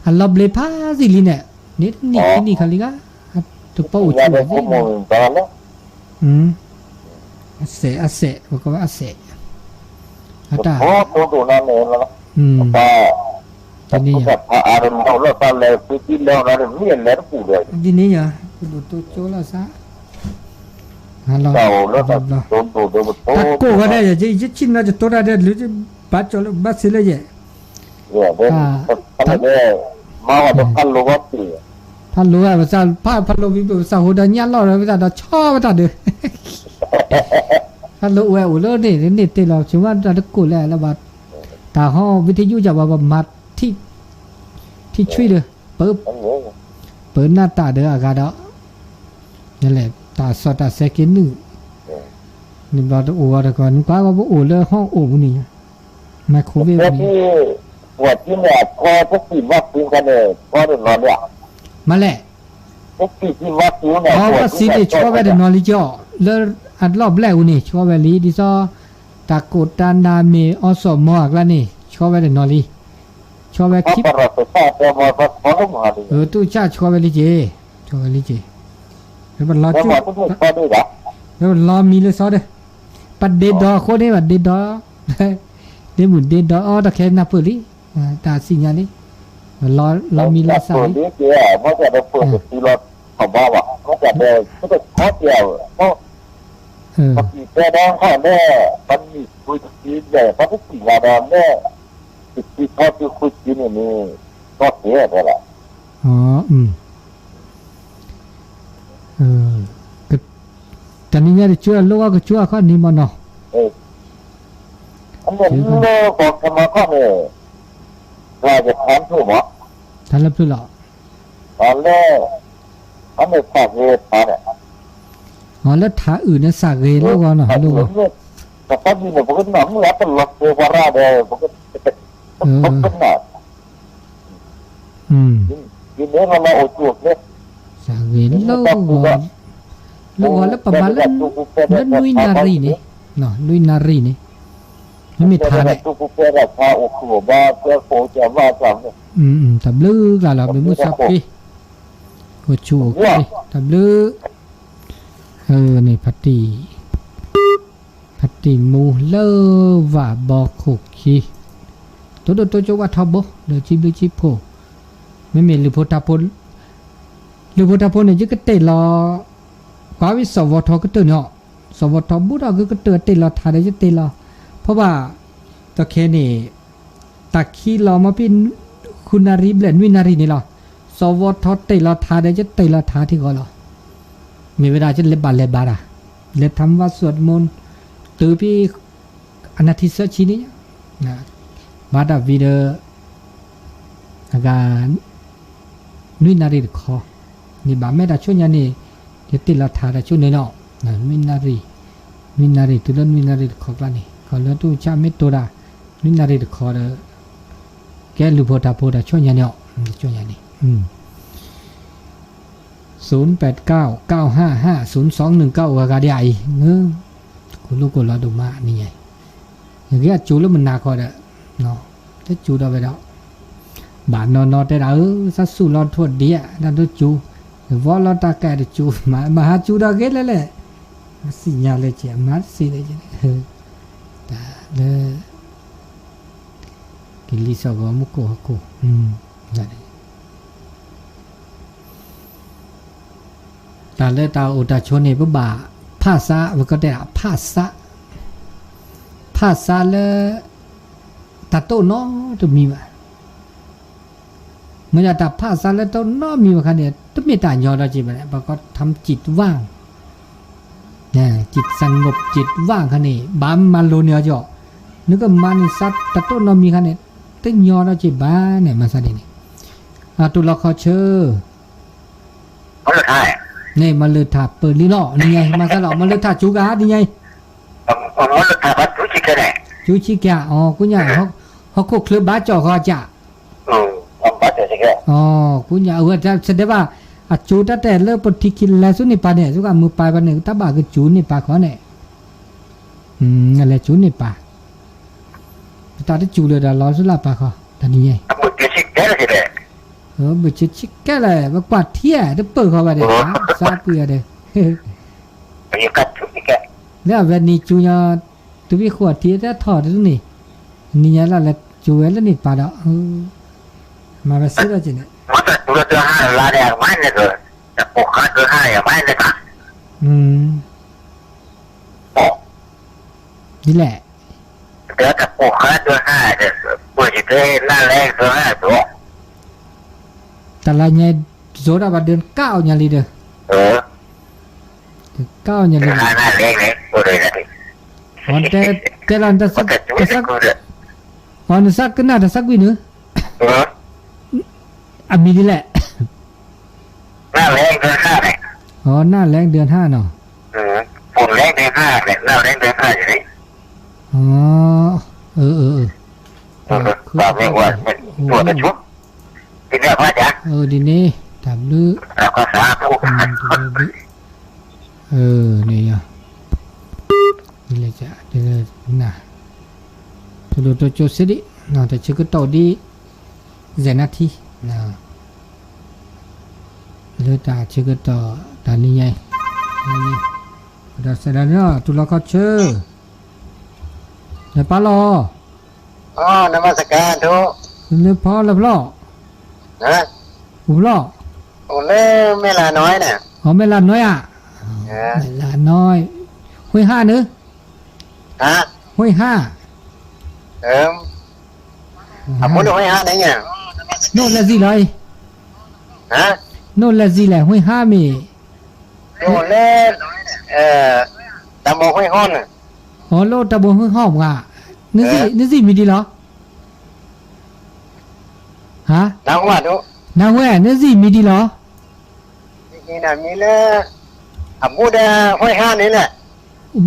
အလီၤဘျ့ဖးသံလံန့ၣ် န့ၣ်တနံၣ်ခံနံၣ်ခါလံဂၤ တပီၣ်အိၣ်ဆူၣ်ဝဲသ့ၣ် အစဲး အစဲး ပကိးဝဲအစဲး အတၢ် တနံၣ်ညါ ဒ်န့ၣ်ညါ ပဒိၣ်တိကၠိလီၤစါ ဟါလီၤ တၢ်ကိၢ်ဝဲဒၣ်ယဲ ယဆံၣ်နီၤယတိတၢ်ဒဲး လၢဘၣ်ကၠီလၢဘၣ်စ့လၢယဲ ဖးလိာ်ဝဲ ပသးဖး ဖးလိာ်ဝံၤ ပသးဟိဒီးညၣ်လီၢ်ဒီး ပသးဒီးဆီဝဲတၢ်ဒုး ဖးလိာ်ဝဲအိၣ်လၢန့ၣ် န့ၣ်တ့ၢ်လီၤ ဆိဝဲတၢ်တကိၢ်လၢလၢဘၣ် တၢ်ဟီဝံထံယူၢ်ယၤဘၣ် ပမၤထံၣ် ထံၣ်ဆွံဒီး ပ ပနၢ်တၢ်ဒီးအဂၤဒီး လဲၣ် တၢ်စီၣ်တၢ်ဆဲးက့ၤနုာ်, န့ၣ်ဘျီတအိၣ်ဝဲတကီး နကွၢ်ဝဲပအိၣ်လၢဟီၣ်အိၣ်ပူၤန့ၣ်, microwave ပူၤန့ၣ်, မၤလဲၣ်, အီ vaccine န့ၣ် ဆှီဝဲတနီၤလံကီး, လၢအလီၢ်ဘျဲၣ်ပူၤန့ၣ် ဆှီဝဲလံ ဒ်သိး တၢ်ကိၢ်တၢ်နးမ့ၢ်အီစီၣ်မီအကျါန့ၣ် ဆှီဝဲတနီၤလံ, ဆှီဝဲခံ, တူၢ်ဆၣ်ဆှီဝဲလံက့ၤ, ဆှီဝဲလံက့ၤ, လၢပလီၤမံလၢစီဒီး, ပဒ့ဒီးအဃိန့ၣ် ပဒ့ဒီး, ဒ့မုၢ်ဒ့ဒီးအီၤတၢ်ခဲနၢ်ပၢၢ်လံ, တၢ်စံၣ်ညါလံ, လီၤမံလီၤစၢ်လံ, တနံၤညါတကၠိအလိၣ်အီၣ်ကကၠိအခီၣ်န့ၣ်မ့ၢ်နီၤ, တၢ်လၢပျၢၤလီၤ, လၢထးအုးန့ၣ် စးဂ့ၤလိၣ်ဂီၤနီၤ, လိၣ်ဂီၤ, စးဂ့ၤလိၣ်ဂီၤ, လိၣ်ဂီၤလၢပမၤလၢ လၢနွံနၣ်ရံၣ်န့ၣ်, နွံနၣ်ရံၣ်န့ၣ်, မ့မ့ၢ်ထးန့ၣ်, တၢ်ဘျုးကျါလီၤ ဘျုးမုၢ်ဆါဖှံ, အိၣ်ဆူၣ်အိၣ်ချ့, တၢ်ဘျုး, န့ၣ် ဖါတံၢ်, ဖါတံၢ်မူလၢဝၢ်ဘီခိၣ်ခံ, တိဒိၣ်တိကၠိဝၣ်ထီဘိ ဒီးစံဘျုးစံဖှိၣ်, မ့မ့ၢ်လုၢ်ဖိထါဖိ, လုၢ်ဖိထါဖိန့ၣ် ယကတ့ၢ်လီၤ, ကွၢ်ဝံၤစီၤဝီထီကတၢၢ်န့ၣ်အီၤ, စီၤဝီထီဘူးဒီးကကတၢၢ်တ့ၢ်လီၤထးဒီးယတ့ၢ်လီၤ, ဖဲဘၣ်, တခဲန့ၣ်, တၢ်ခံလီၤမ့ၢ်ဖဲ, ဃုနၣ်ရံၣ်ဘျဲၣ်နွံနၣ်ရံၣ်န့ၣ်လီၤ, စီၤဝီထီတ့ၢ်လီၤထးဒီးယတ့ၢ်လီၤထးထံဂီၤလီၤ, မ့ၢ်ဝဲဒၣ်ယလဲၤဘၣ်လဲၤဘၣ်တၢ်, လဲၤ ทำวัตรสวดมนต์, တုၤဖဲ အနၢ်ထံဆၢဆံန့ၣ်, ဘၣ်တၢ်ဝံၤဒီး, အဂၤ, နွံနၣ်ရံၣ်တခီ, န့ၣ်ဘၣ်မ့ၢ်တၢ်ဆိညါန့ၣ်, ယတ့ၢ်လီၤထးတၢ်ဆိန့ၣ်နီၤ, နွံနၣ်ရံၣ်, နွံနၣ်ရံၣ်တုၤလၢနွံနၣ်ရံၣ်တခီကျါန့ၣ် ခီလၢတူၢ်ဆၣ်မ့ၢ်တိၤတၢ်, နွံနၣ်ရံၣ်တခီဒီး, ကဲလုၢ်ဖိထါဖိတၢ်ဆိညါန့ၣ်အီၤ, ဆိညါန့ၣ် ศูนย์แปดเก้า เก้าห้าห้า ศูนย์สองหนึ่งเก้า အိၣ်ဂၤဂၤဒံးအံၤ, ကိၢ်လိၣ်ကိၢ်လီၤဒိၣ်မးနံၤညါအံၤ, နဂ့ၤအစူၤလၢမနၤဃီဒီး, တစူၤဒီးဝဲဒီး, ဘၣ်နီၢ်နီၢ်တဲဒၣ်ဧၢ, သးစူၤလီၤထိၣ်ဒံးဧါ, တၢ်တစူၤ, ယဝီလီၤတၢ်ကဲတစူၤ, မၤဟးစူၤဒီးဂ့ၤလဲၣ်လဲၣ်, သ့ၣ်ညါလၢကဲ မၤတသ့လၢကဲ, တၢ်လၢ ကလံၤစီၤဂီၤမူခိၣ်ဟီၣ်ခိၣ်, တၢ်လၢတၢ်အိၣ်တၢ်ဆိးန့ၣ် ပဘၣ်ဖးဆါ, ပကတဲဒၣ်ဖးဆါ, ဖးဆါလၢ တၢ်တိၢ်နီတမံၤဘၣ်. မ့ၢ်ဒၣ်တၢ်ဖးဆါလၢတိၢ်နီတမံၤဘၣ်ခါန့ၣ် တမ့ၢ်တၢ်ညီဒီးက့ၤဘၣ်န့ၣ် ပကထမ်စံးတဝၢ် จิตสงบ จิตว่าง ခါန့ၣ် ဘၣ်မၤလိန့ၢ်အီၤကီး, နကမၤန့ၢ်ဆါတၢ်တိၢ်နီတမံၤခါန့ၣ် တညီဒီးက့ၤဘၣ်န့ၣ် မၤဆါဒ်န့ၣ်, အတိၢ်လီၤခီဆၢ န့ၣ် မၤလၢထးပၢၢ်လံလီၤ နံၤညါအံၤ မၤဆါလီၤ မၤလၢထးစူၤကါ နံၤညါအံၤ, စူၤဆံကါ အီၤ ကူညါ ဟီၣ်ခိၣ်ချၢဘၣ်ကၠီၣ်ဃီကၠၣ် အီၤ ကူညါ အဝဲတၢ်ဆဒဲးဘၣ် အစူၤတၢ်တဲလၢပထံၣ်ခံလဲၤဆူန့ၣ်ပၢ်န့ၣ် ဆူကမုၢ်ပၢ်ဘၣ်န့ၣ် တၢ်ဘၣ်ကစူၤန့ၢ်ပၢ်ခီန့ၣ်, လဲၤစူၤန့ၢ်ပၢ်, ပတၢ်တစူၤလၢၤဒီးလီၤဆူလၢ်ပၢ်ခီ တနံၤညါအံၤ, ဘုၣ်ဆ့ဆ့ကဲလဲၣ် ပကွၢ်ထံဧါ တပၢၢ်ဃီဘၣ်ဒီး စးပှံၤအီၤဒီး လၢအဝဲန့ၣ်စူၤညါ တဘ့ၣ်ဃိးထံတထီၣ်တန့ၣ်, နံၤညါလၢလဲၤစူၤဝဲလၢန့ၣ်ပၢ်ဒီး, မၤဝဲစ့ၢ်ကီးက့ၤန့ၣ်, ဒ်လဲၣ်, တလါညါ စိၤဒၣ်ဘၣ်ဒၢးကၣ်အီၤညါလံဒီး, ကၣ်အီၤညါလံ, တဲလီၤ အီၤနသးကနၣ်တၢ်သးကွံနုၤ, အမံၤဒ်လဲၣ်, အ อ๋อ หน้าแล้งเดือนห้าเนาะ เออ ฝนแล้งเดือนห้าเนี่ย หน้าแล้งเดือนห้าอยู่นี่ อ๋อ เออ เออ เออ เออ เออ ဒ်န့ၣ် တၢ်ဘျုး အၢ န့ၣ်ယၤ ဒ်လဲၣ်က ဒ်လဲၣ်နၤ တလိၣ်တိကၠိစ့ဒံး တၢ်ဆၢကတီၢ်ဒ် စဲးနါထံ လၢတၢ်ဆၢကတီၢ် တၢ်နံၤညါအံၤ ဒီးစဲးဒၣ်န့ၣ် တူၢ်လီၤခီဆၢ လဲၤပာ်လီၤ နမစကၤဒိ လၢဖီလၢဖျီ အိၣ်ဖျီ အိၣ်လၢမဲၢ်လးနွံန့ၣ် အမဲၢ်လးနွံဧါ မဲၢ်လးနွံ ห้วยห้า န့ၣ် ห้วยห้า အမူနွံ ห้วยห้า န့ၣ် နိၣ်လဲၤဇံလီၤအံၤ နိၣ်လဲၤဇံလဲၣ် ห้วยห้า မ့ၢ် လၢ တၢ်ဘိ ห้วยห้า န့ၣ် အိၣ်လၢတၢ်ဘိ ห้วยห้า ပှၤ နဇံမံၤဒ်လီၤ ဟါ နၢ်ဟူဧါ နၢ်ဟူဧါ နဇံမံၤဒ်လီၤ မံၤလၢ အဘူးဒီး ห้วยห้า န့ၣ်လဲၣ်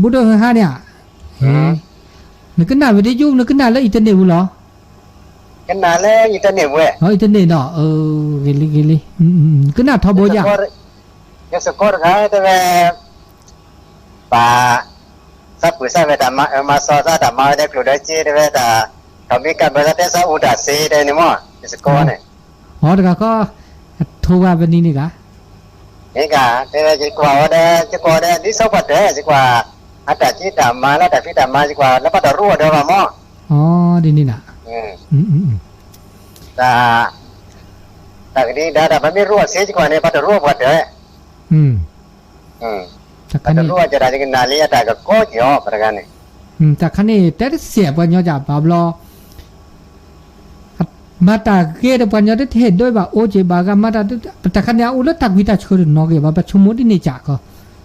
ဘူးဒီး ห้วยห้า န့ၣ်ဧါ နကနၣ်ဝဲဒ်ယိ နကနၣ်လၢ internet ပူၤလီၤ ကနၣ်လၢ internet ပူၤ internet နီၤ ဂ့ၤလံ ဂ့ၤလံ ကနၣ်ထီဘိယါ ယစကိးတဂၤတဲဝဲ ပှၤ သးပုၢ်သးဝဲၢ်တၢ်မၤအၢမၤသီသး တၢ်မၤဝဲဒၣ်ကျိၣ်ဒီးစ့တဲဝဲတၢ် ထီၣ်ဘံကၢ်ဘၢသး တဲသးအူတၢ်စ့တဲန့ၣ်မး ယစကိးန့ၣ် အတဂၤခီ အထိဝဲပနံၤန့ၣ်ဂၤ န့ၣ်ဂၤ တဲဝဲယကွၢ်ဝဲဒီး ယကွၢ်ဒီး ဒ်သိးပှၤတၢၢ် ယကွၢ် အတၢ်စ့တၢ်မၤလၢတၢ်ဖံးတၢ်မၤ ယကွၢ်လၢပှၤတရူးအီၤဒီးဘၣ်မး ဒ်န့ၣ်နၤ တၢ် တၢ်ကဒံဒါတၢ် ပမ့ၢ်ရူးအီၤစ့ ယကွၢ်န့ၣ် ပှၤတရူးပှၤတၢၢ် ပှၤတရူးအီၤကဒီး ယကနၣ်လံ အတၢ်ကကီက့ၤအီၤ ပှၤတဂၤန့ၣ် တၢ်ခါန့ၣ် တဲတစဲးပှၤညီကဘၣ်ဘျီ မၤတၢ်ဂ့ၤဒီးပှၤညီတဟ့ၣ်ဒိဘၣ်အိၣ်က့ၤဘၣ်ဂၤ မၤတၢ်တခါန့ၣ် အအိၣ်လၢတၢ်ကွံတၢ်ဆၢတနီၤက့ၤဘၣ် ပဆိကမိၣ်ဒ်န့ၣ်ကၢ်ကီ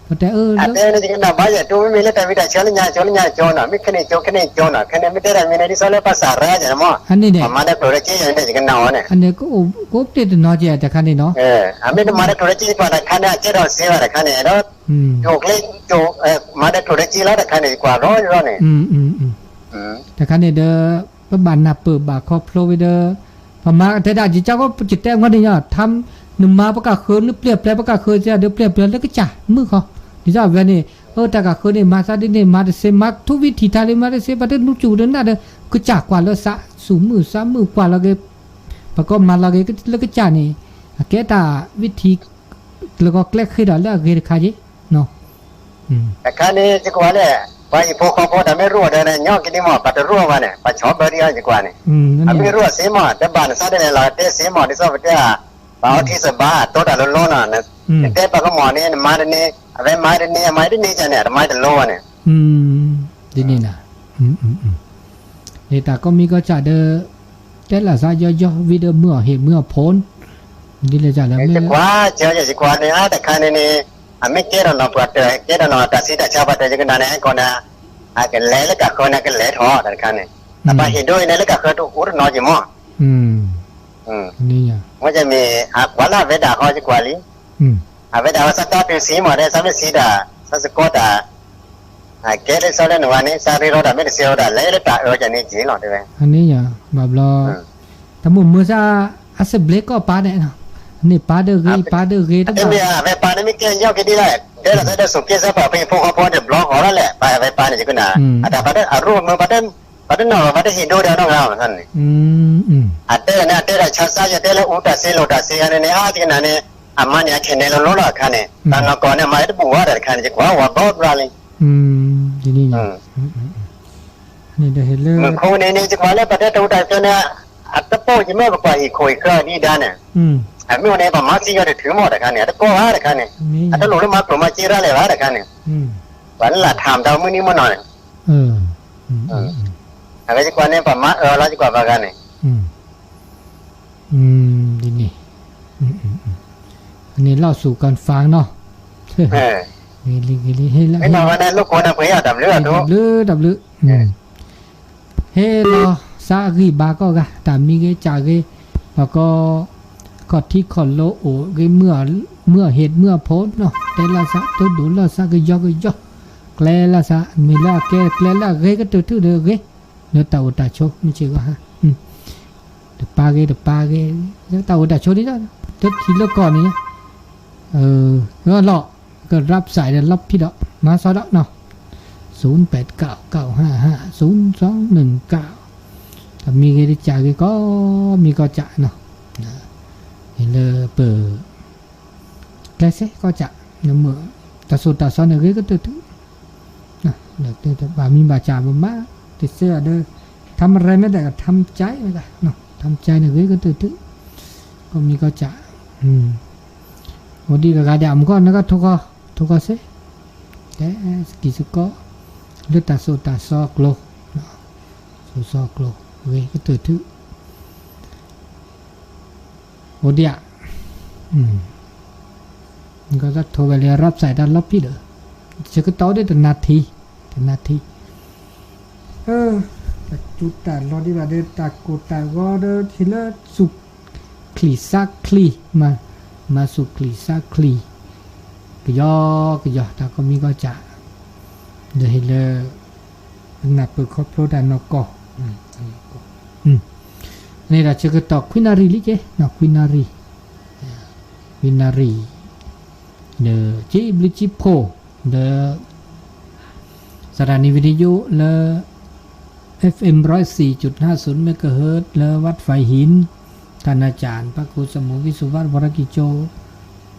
ပတဲအၢ အတဲန့ၣ် ယကနၣ်ဘၣ်ယဲၢ် တိမ့မ့ၢ်လၢတၢ်ဝံတၢ်ဆၢလၢညါကၠိလၢညါကၠိနီၤ မ့ၢ်ခဲန့ၣ်ကၠိ ခဲန့ၣ်ကၠိနီၤ ခဲန့ၣ်မ့ၢ်တဲတၢ်မံၤန့ၣ် ဒ်သိးလၢပှၤစးရါယဲၢ်န့ၣ်မး အန့ၣ်န့ၣ် ပှၤမၤတၢ်ကျိၣ်တၢ်စ့ယဲၢ်န့ၣ် ယကနၣ်အီၤန့ၣ် အန့ၣ် ကအိၣ်တ့ၢ်တနီၤကဲတခါန့ၣ်နီၤ အမ့ၢ်တမၤတၢ်ကျိၣ်တၢ်စ့ပှၤတခါန့ၣ် အကဲထီၣ်စ့ဘၣ်တခါန့ၣ်ဒီး ကျိၣ်ကျဲ မၤတၢ်ကျိၣ်တၢ်စ့လီၤတခါန့ၣ် ကွၢ်ရီရီန့ၣ် တခါန့ၣ်ဒီး ပဘၣ်နၢ်ပၢၢ်ဘၣ်ခီဖျိဝဲဒီး ပမၤတဲဒၣ်ကကၢ်ကီ ပကတဲမီၤဒ်ညီ နမၤပကၢ်ဃၢၤ နပျဲၢ်ပျဲၢ်ပကၢ်ဃၢၤ ဒီးပျဲၢ်ပျဲၢ်လၢကစၢ်မုၢ်ဃီ ဒ်သိးအဝဲန့ၣ် အတၢ်ကၢ်ဃၢၤန့ၣ် မၤသးဒ်န့ၣ် မၤတစ့ မၤထူဝံထံၣ်ထါလံ မၤတစ့ ပှၤတနူၢ်စူၣ်ဒီးနၢ်ဒီး ကစၢ်ကွၢ်လၢသး စူၣ်မုၢ်သးမုၢ်ကွၢ်လီၤက့ၤ ပကီမၤလီၤက့ၤလၢကစၢ်န့ၣ် အကဲတၢ်ဝံထံၣ် ကျၢၤကီကျဲဃ့ဒီးလၢအဂ့ၤတခါက့ၤ တခါန့ၣ် ယကွၢ်န့ၣ် ပှၤဟံၣ်ဖိဃီဖိတၢ်မ့ၢ်ရူးအီၤဒီးန့ၣ် ညီက့ၤဒံးမး ပှၤတရူးအီၤဘၣ်န့ၣ် ပှၤဆီၣ်ဘၢဒံးအီၤယကွၢ်န့ၣ် အမ့ၢ်ရူးအီၤစ့မး တဘၣ်နသးဒ်န့ၣ်လီၤ တဲစ့မး ဒ်သိးပတဲ ပှၤအီထံစဘါ တိတၢ်လိၤလိၤနီၤ နတဲပှၤကမီၤန့ၣ် နမၤတန့ၢ် အဝဲမၤတန့ၢ် အမၤတန့ၢ်ကန့ၣ် အတမၤတလိၤဘၣ်န့ၣ် ဒ်န့ၣ်နၤ န့ၣ်တၢ်ကီမံၤကီစၢ်ဒီး တဲလၢသးယီယီ ဝံၤဒီးမုၢ်အီၤဟ့ၣ်မုၢ်အီၤဖိ ဒ်လဲၣ်စၢ်လၢမ့ၢ် ယကွၢ် ယကွၢ်န့ၣ် တခါန့ၣ်န့ၣ် အမ့ၢ်ကဲထီၣ်နီၢ်ပှၤတၢၢ် ကဲထီၣ်နီၢ်တၢ်ဆံးတၢ်ဆါပှၤတၢၢ် ယကနၣ်န့ၣ် ဟဲကီးန့ၣ် အကလဲၤလၢကၢ်ဃၢၤန့ၣ် ကလဲၤထီၣ်တၢ်တခါန့ၣ် အပှၤဟ့ၣ်ဒိအံၤန့ၣ် လၢကၢ်ဃၢၤတအိၣ်တနီၤက့ၤမး မ့ၢ်မ့ၢ် အကွၢ်လၢအဝဲဒၣ်ဃီယကွၢ်လံ အဝဲဒၣ်ဝဲသးတၢ်တုၤစံမး တဲသးမ့ၢ်စံတၢ် သးစကီတၢ် ကဲလၢစီလၢနဝၤန့ၣ် သးရ့ဒီးတၢ်မ့ၢ်တစဲးဝဲဒၣ် လဲၤလၢတၢ်အၢကန့ၣ်က့ၤလီၤတဲဝဲ ဘၣ်ဘျီ တၢ်မိၣ်မုာ်သး အစဘျ့ကီၢ်ပာ်န့ၣ် န့ၣ်ပာ်ဒၢဂ့ၤ ပာ်ဒၢဂ့ၤတဘၣ် အဝဲပာ်န့ၣ်မ့ၢ်ကဲယီၤက့ၤဒ်လဲၣ် တဲလီၤသးဒီးစူၢ်က့သးပှၢ်ဖံးဖိဃီဖိတဘျီဃီလီၤလဲၣ် ပာ်အဝဲပာ်န့ၣ်ယကနၣ် အတၢ်ပာ်ဒၢအရူၢ်မုာ် ပှၤတနီၤ ပှၤတဟ့ၣ်ဒိဒီးနီၢ်ဂၤန့ၣ် အတဲန့ၣ် အတဲဒၣ်ဆါစၢ်ယတဲလၢအူတၢ်စ့လိာ်တၢ်စ့ဂၤန့ၣ်န့ၣ် အါယကနၣ်န့ၣ် အမၤန့ၣ် အခဲန့ၣ်လိၤလိၤလီၤတခါန့ၣ် တၢ်နီၢ်ကီၢ်န့ၣ် မၤတဘူၣ်ဝဲတခါန့ၣ် ယကွၢ်ဝဲဘီဘျီလံ န့ၣ်ဒီးဟ့ၣ်လၢ မုၢ်ခိၣ်န့ၣ်န့ၣ် ယကွၢ်လၢပတဲတၢ်အူတၢ်စ့န့ၣ် အတပိာ်ယမ့ၢ်ပကွၢ်ဟံၣ်ခိၣ်ဟံၣ်ဃၢဒံးဒါန့ၣ် အမ့ၢ်အိၣ်န့ၣ် ပမၤသံယီၤတထုးမးတခါန့ၣ် အတကိးဘၣ်တခါန့ၣ် အတလိၣ်လၢမၤကျိၣ်မၤစ့ရၣ်လဲၣ်ဘၣ်တခါန့ၣ် ပှၤလၢလာ်ထၢမ်တၢ်မုၢ်နံၤမုၢ်နီၢ်န့ၣ် အဝဲယကွၢ်န့ၣ် ပမၤအၢလီၤယကွၢ်ဘၣ်ဂၤန့ၣ် ဒ်န့ၣ် န့ၣ်လီၤဆူၣ် confirm နီၤ ဂ့ၤလံ ဂ့ၤလံ ဟ့ၣ်လီၤ မ့ၢ်နီၤဝဲန့ၣ် လိၣ်ကိးနၢ်ပှ့ၤအီၤ တၢ်ဘျုးအီၤ တၢ်ဘျုး တၢ်ဘျုး ဟ့ၣ်လီၤ သးအဂံၢ်ဘါကီၢ်ဂၤ တၢ်မံဂ့ၤ ကၢ်ဂ့ၤ ပှၤကီ ခီၣ်ထံခီၣ်လိအိၣ်ဂ့ၤမုၢ်အီၤ မုၢ်အဟ့ၣ်မုၢ်အဖိနီၤ တဲလၢ်သး တိၢ်ဒိၣ်လၢ်သး ကယီကယီ ကျဲလၢ်သး မ့ၢ်လၢအကဲကျဲလၢအဂ့ၤကတၢၢ်ထူၣ်ဒီးဂ့ၤ လၢတၢ်အိၣ်တၢ်ဆိး မ့ၢ်ဆ့ၣ်ဂီၢ်ဟါ တပာ်ဂ့ၤတပာ်ဂ့ၤ လၢတၢ်အိၣ်တၢ်ဆိးဒ်ဒီး တထံၣ်လၢကီၢ်န့ၣ် လီၤ ကရၢးစဲးဒီးလီဖံးဒီး မၤစီဒီးနီၤ သုၣ်ပၢၢ်ကၣ် ကၣ်ဟၣ်ဟၣ် သုၣ်သွင်နုၣ်ကၣ် တၢ်မံၤဂ့ၤတကးဂ့ၤ ကီမံၤကီကးနီၤ လၢပ ကျဲးစၢးကီၢ်ကး တၢ်စိၢ်တၢ်စီန့ၣ်ဂ့ၤကတၢၢ်ထူၣ် ဘၣ်မံဘၣ်ကးမးမး တစဲးဒီး ทำอะไรไม่ได้ก็ทำใจ မ့ၢ် ทำใจ န့ၣ်ဂ့ၤကတၢၢ်ထူၣ် ကီၢ်မံၤကီၢ်ကး အိၣ်ဒံးတဂၤဒံး အမူကီၢ်နကထိၣ်ခီ ထိၣ်ခီစ့ တဲစကံးစကီ လၢတၢ်စိၢ်တၢ်စီကျိၤ စိၢ်စီကျိၤ ဂ့ၤကတၢၢ်ထူၣ် အိၣ်ဒံးဧါ ကသးထိၣ်ဝဲလၢ ရၢးစဲး တၢ်လီၢ်ဖံးဒီး ဆၢကတီၢ်ဒ်တနၢ်ထံ တနၢ်ထံ တၢ်စူၤတၢ်လီၤဒံးဘၣ်ဒီး တၢ်ကိၢ်တၢ်ဂီၤဒီး ဟ့ၣ်လၢစူၤချံၣ်စါချံၣ် မၤစူၤချံၣ်စါချံၣ် ကယီကယီ တၢ်ကီမံၤကီၢ်ကး ဒီးဟ့ၣ်လၢ ကနၢ်ပၢၢ်ခီဖျိတၢ်နီၢ်ကီၢ် န့ၣ်ဒီးဆၢကတီၢ်ခွံနၣ်ရံၣ်လံက့ၤ ခွံနၣ်ရံၣ် ခွံနၣ်ရံၣ် ဒီး ကၠံဘျုးကၠံဖှိၣ် ဒီး สถานีวิทยุ လၢ เอฟเอ็ม ร้อยสี่จุดห้าศูนย์ เมกะเฮิรตซ์ လၢ วัดไฟหิน ท่านอาจารย์พระครูสมุงวิสุวัฒน์ วรกิจโจ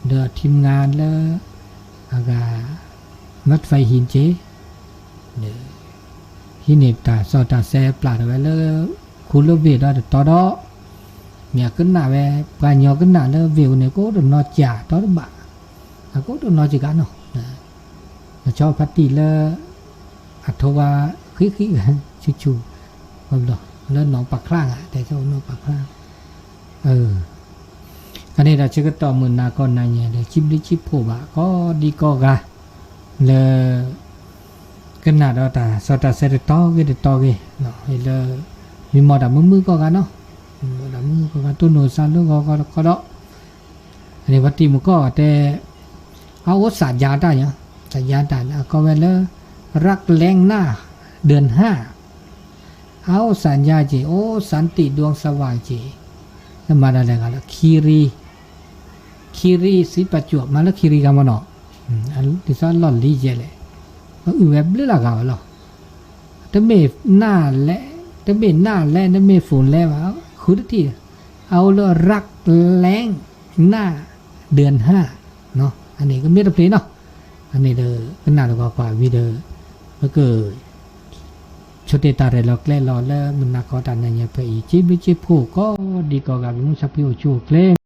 ဒီး ทีมงาน လၢ အဂၤ วัดไฟหิน က့ၤ ဟံးန့ၢ်တၢ်စီၢ်တၢ်ဆဲပျၢ်ထီၣ်ဝဲလၢ ခူလၢဝ့ၢ်ဒီတတီၤဒီး မ့ၢ်ကနၣ်ဝဲ ပှၤကညီကနၣ်လၢဝ့ၢ်ပူၤန့ၣ် ကိးတနီၤကးတီတဘၣ် အကိးတနီၤက့ၤကးနီၤ ဆီဖါတံၢ်လၢ အထိးဝါဃံဃံ ဆူၣ်ဆူၣ် လၢနီၢ်ပာ်ချၢ် တဲဆၢနီၢ်ပာ်ချၢ် အန့ၣ်ဒီးဆၢကတီၢ်မုၢ်နၤခီနၤညါဒီး ကၠံဘျုးကၠံဖှိၣ်ဘၣ် ကိးဒံကိးဂၤ လၢ ကနၣ်ဒီးတၢ်စီၢ်တၢ်ဆဲတတီၤဂ့ၤတတီၤဂ့ၤ လၢ မံမီၢ်တၢ်မုာ်မုာ်ကိးဂၤနီၤ မံမီၢ်တၢ်မုာ်မုာ်ကိးဂၤ တိၢ်နီၣ်သးလၢဂီၤဂီၤတခီဒီး အန့ၣ်ပှၤတံၤမုၢ်ကီၢ်တဲ အအိၣ်စၣ်ယါတၢ်ညါ စၣ်ယါတၢ်န့ၣ် အကိးဝဲလၢ รักแล้งหน้าเดือนห้า အအိၣ်စၣ်ယါက့ၤ အိၣ်สันติดวงสว่าง က့ၤ လၢမၤဒၣ်လဲၣ်ဂၤလၢ ခီရံၤ ခီရံၤ ศรีประจวบ မၤလၢခီရံၤဂၤမ့ၢ်နီၤ ဒ်သိးလီၢ်လံၤယဲၢ်လဲၣ် ပအုၣ်ဝဲဘျုးလၢဂၤဝဲလီၤ တမ့ၢ်နၢ်လဲၣ် တမ့ၢ်နၢ်လဲၣ် တမ့ၢ်ဖိၣ်လဲၣ်ဘၣ် ဃုတထံၣ် အအိၣ်လၢ รักแล้งหน้าเดือนห้า အန့ၣ်ကမ့ၢ်တဖျ့နီၤ အန့ၣ်ဒီး ကနၣ်တကီၢ်ကွၢ်ဝံၤဒီး ပက ဆိတ့ၢ်တၢ်ရဲၣ်လီၤကျဲၤလီၤလၢမုၢ်နၤခီတၢ်နံၤညါဖဲအံၤ ကၠံဘျုးကၠံဖှိၣ်ကိးဒံကိးဂၤ ပမုၢ်ဆါဖှံအိၣ်ဆူၣ်အိၣ်ချ့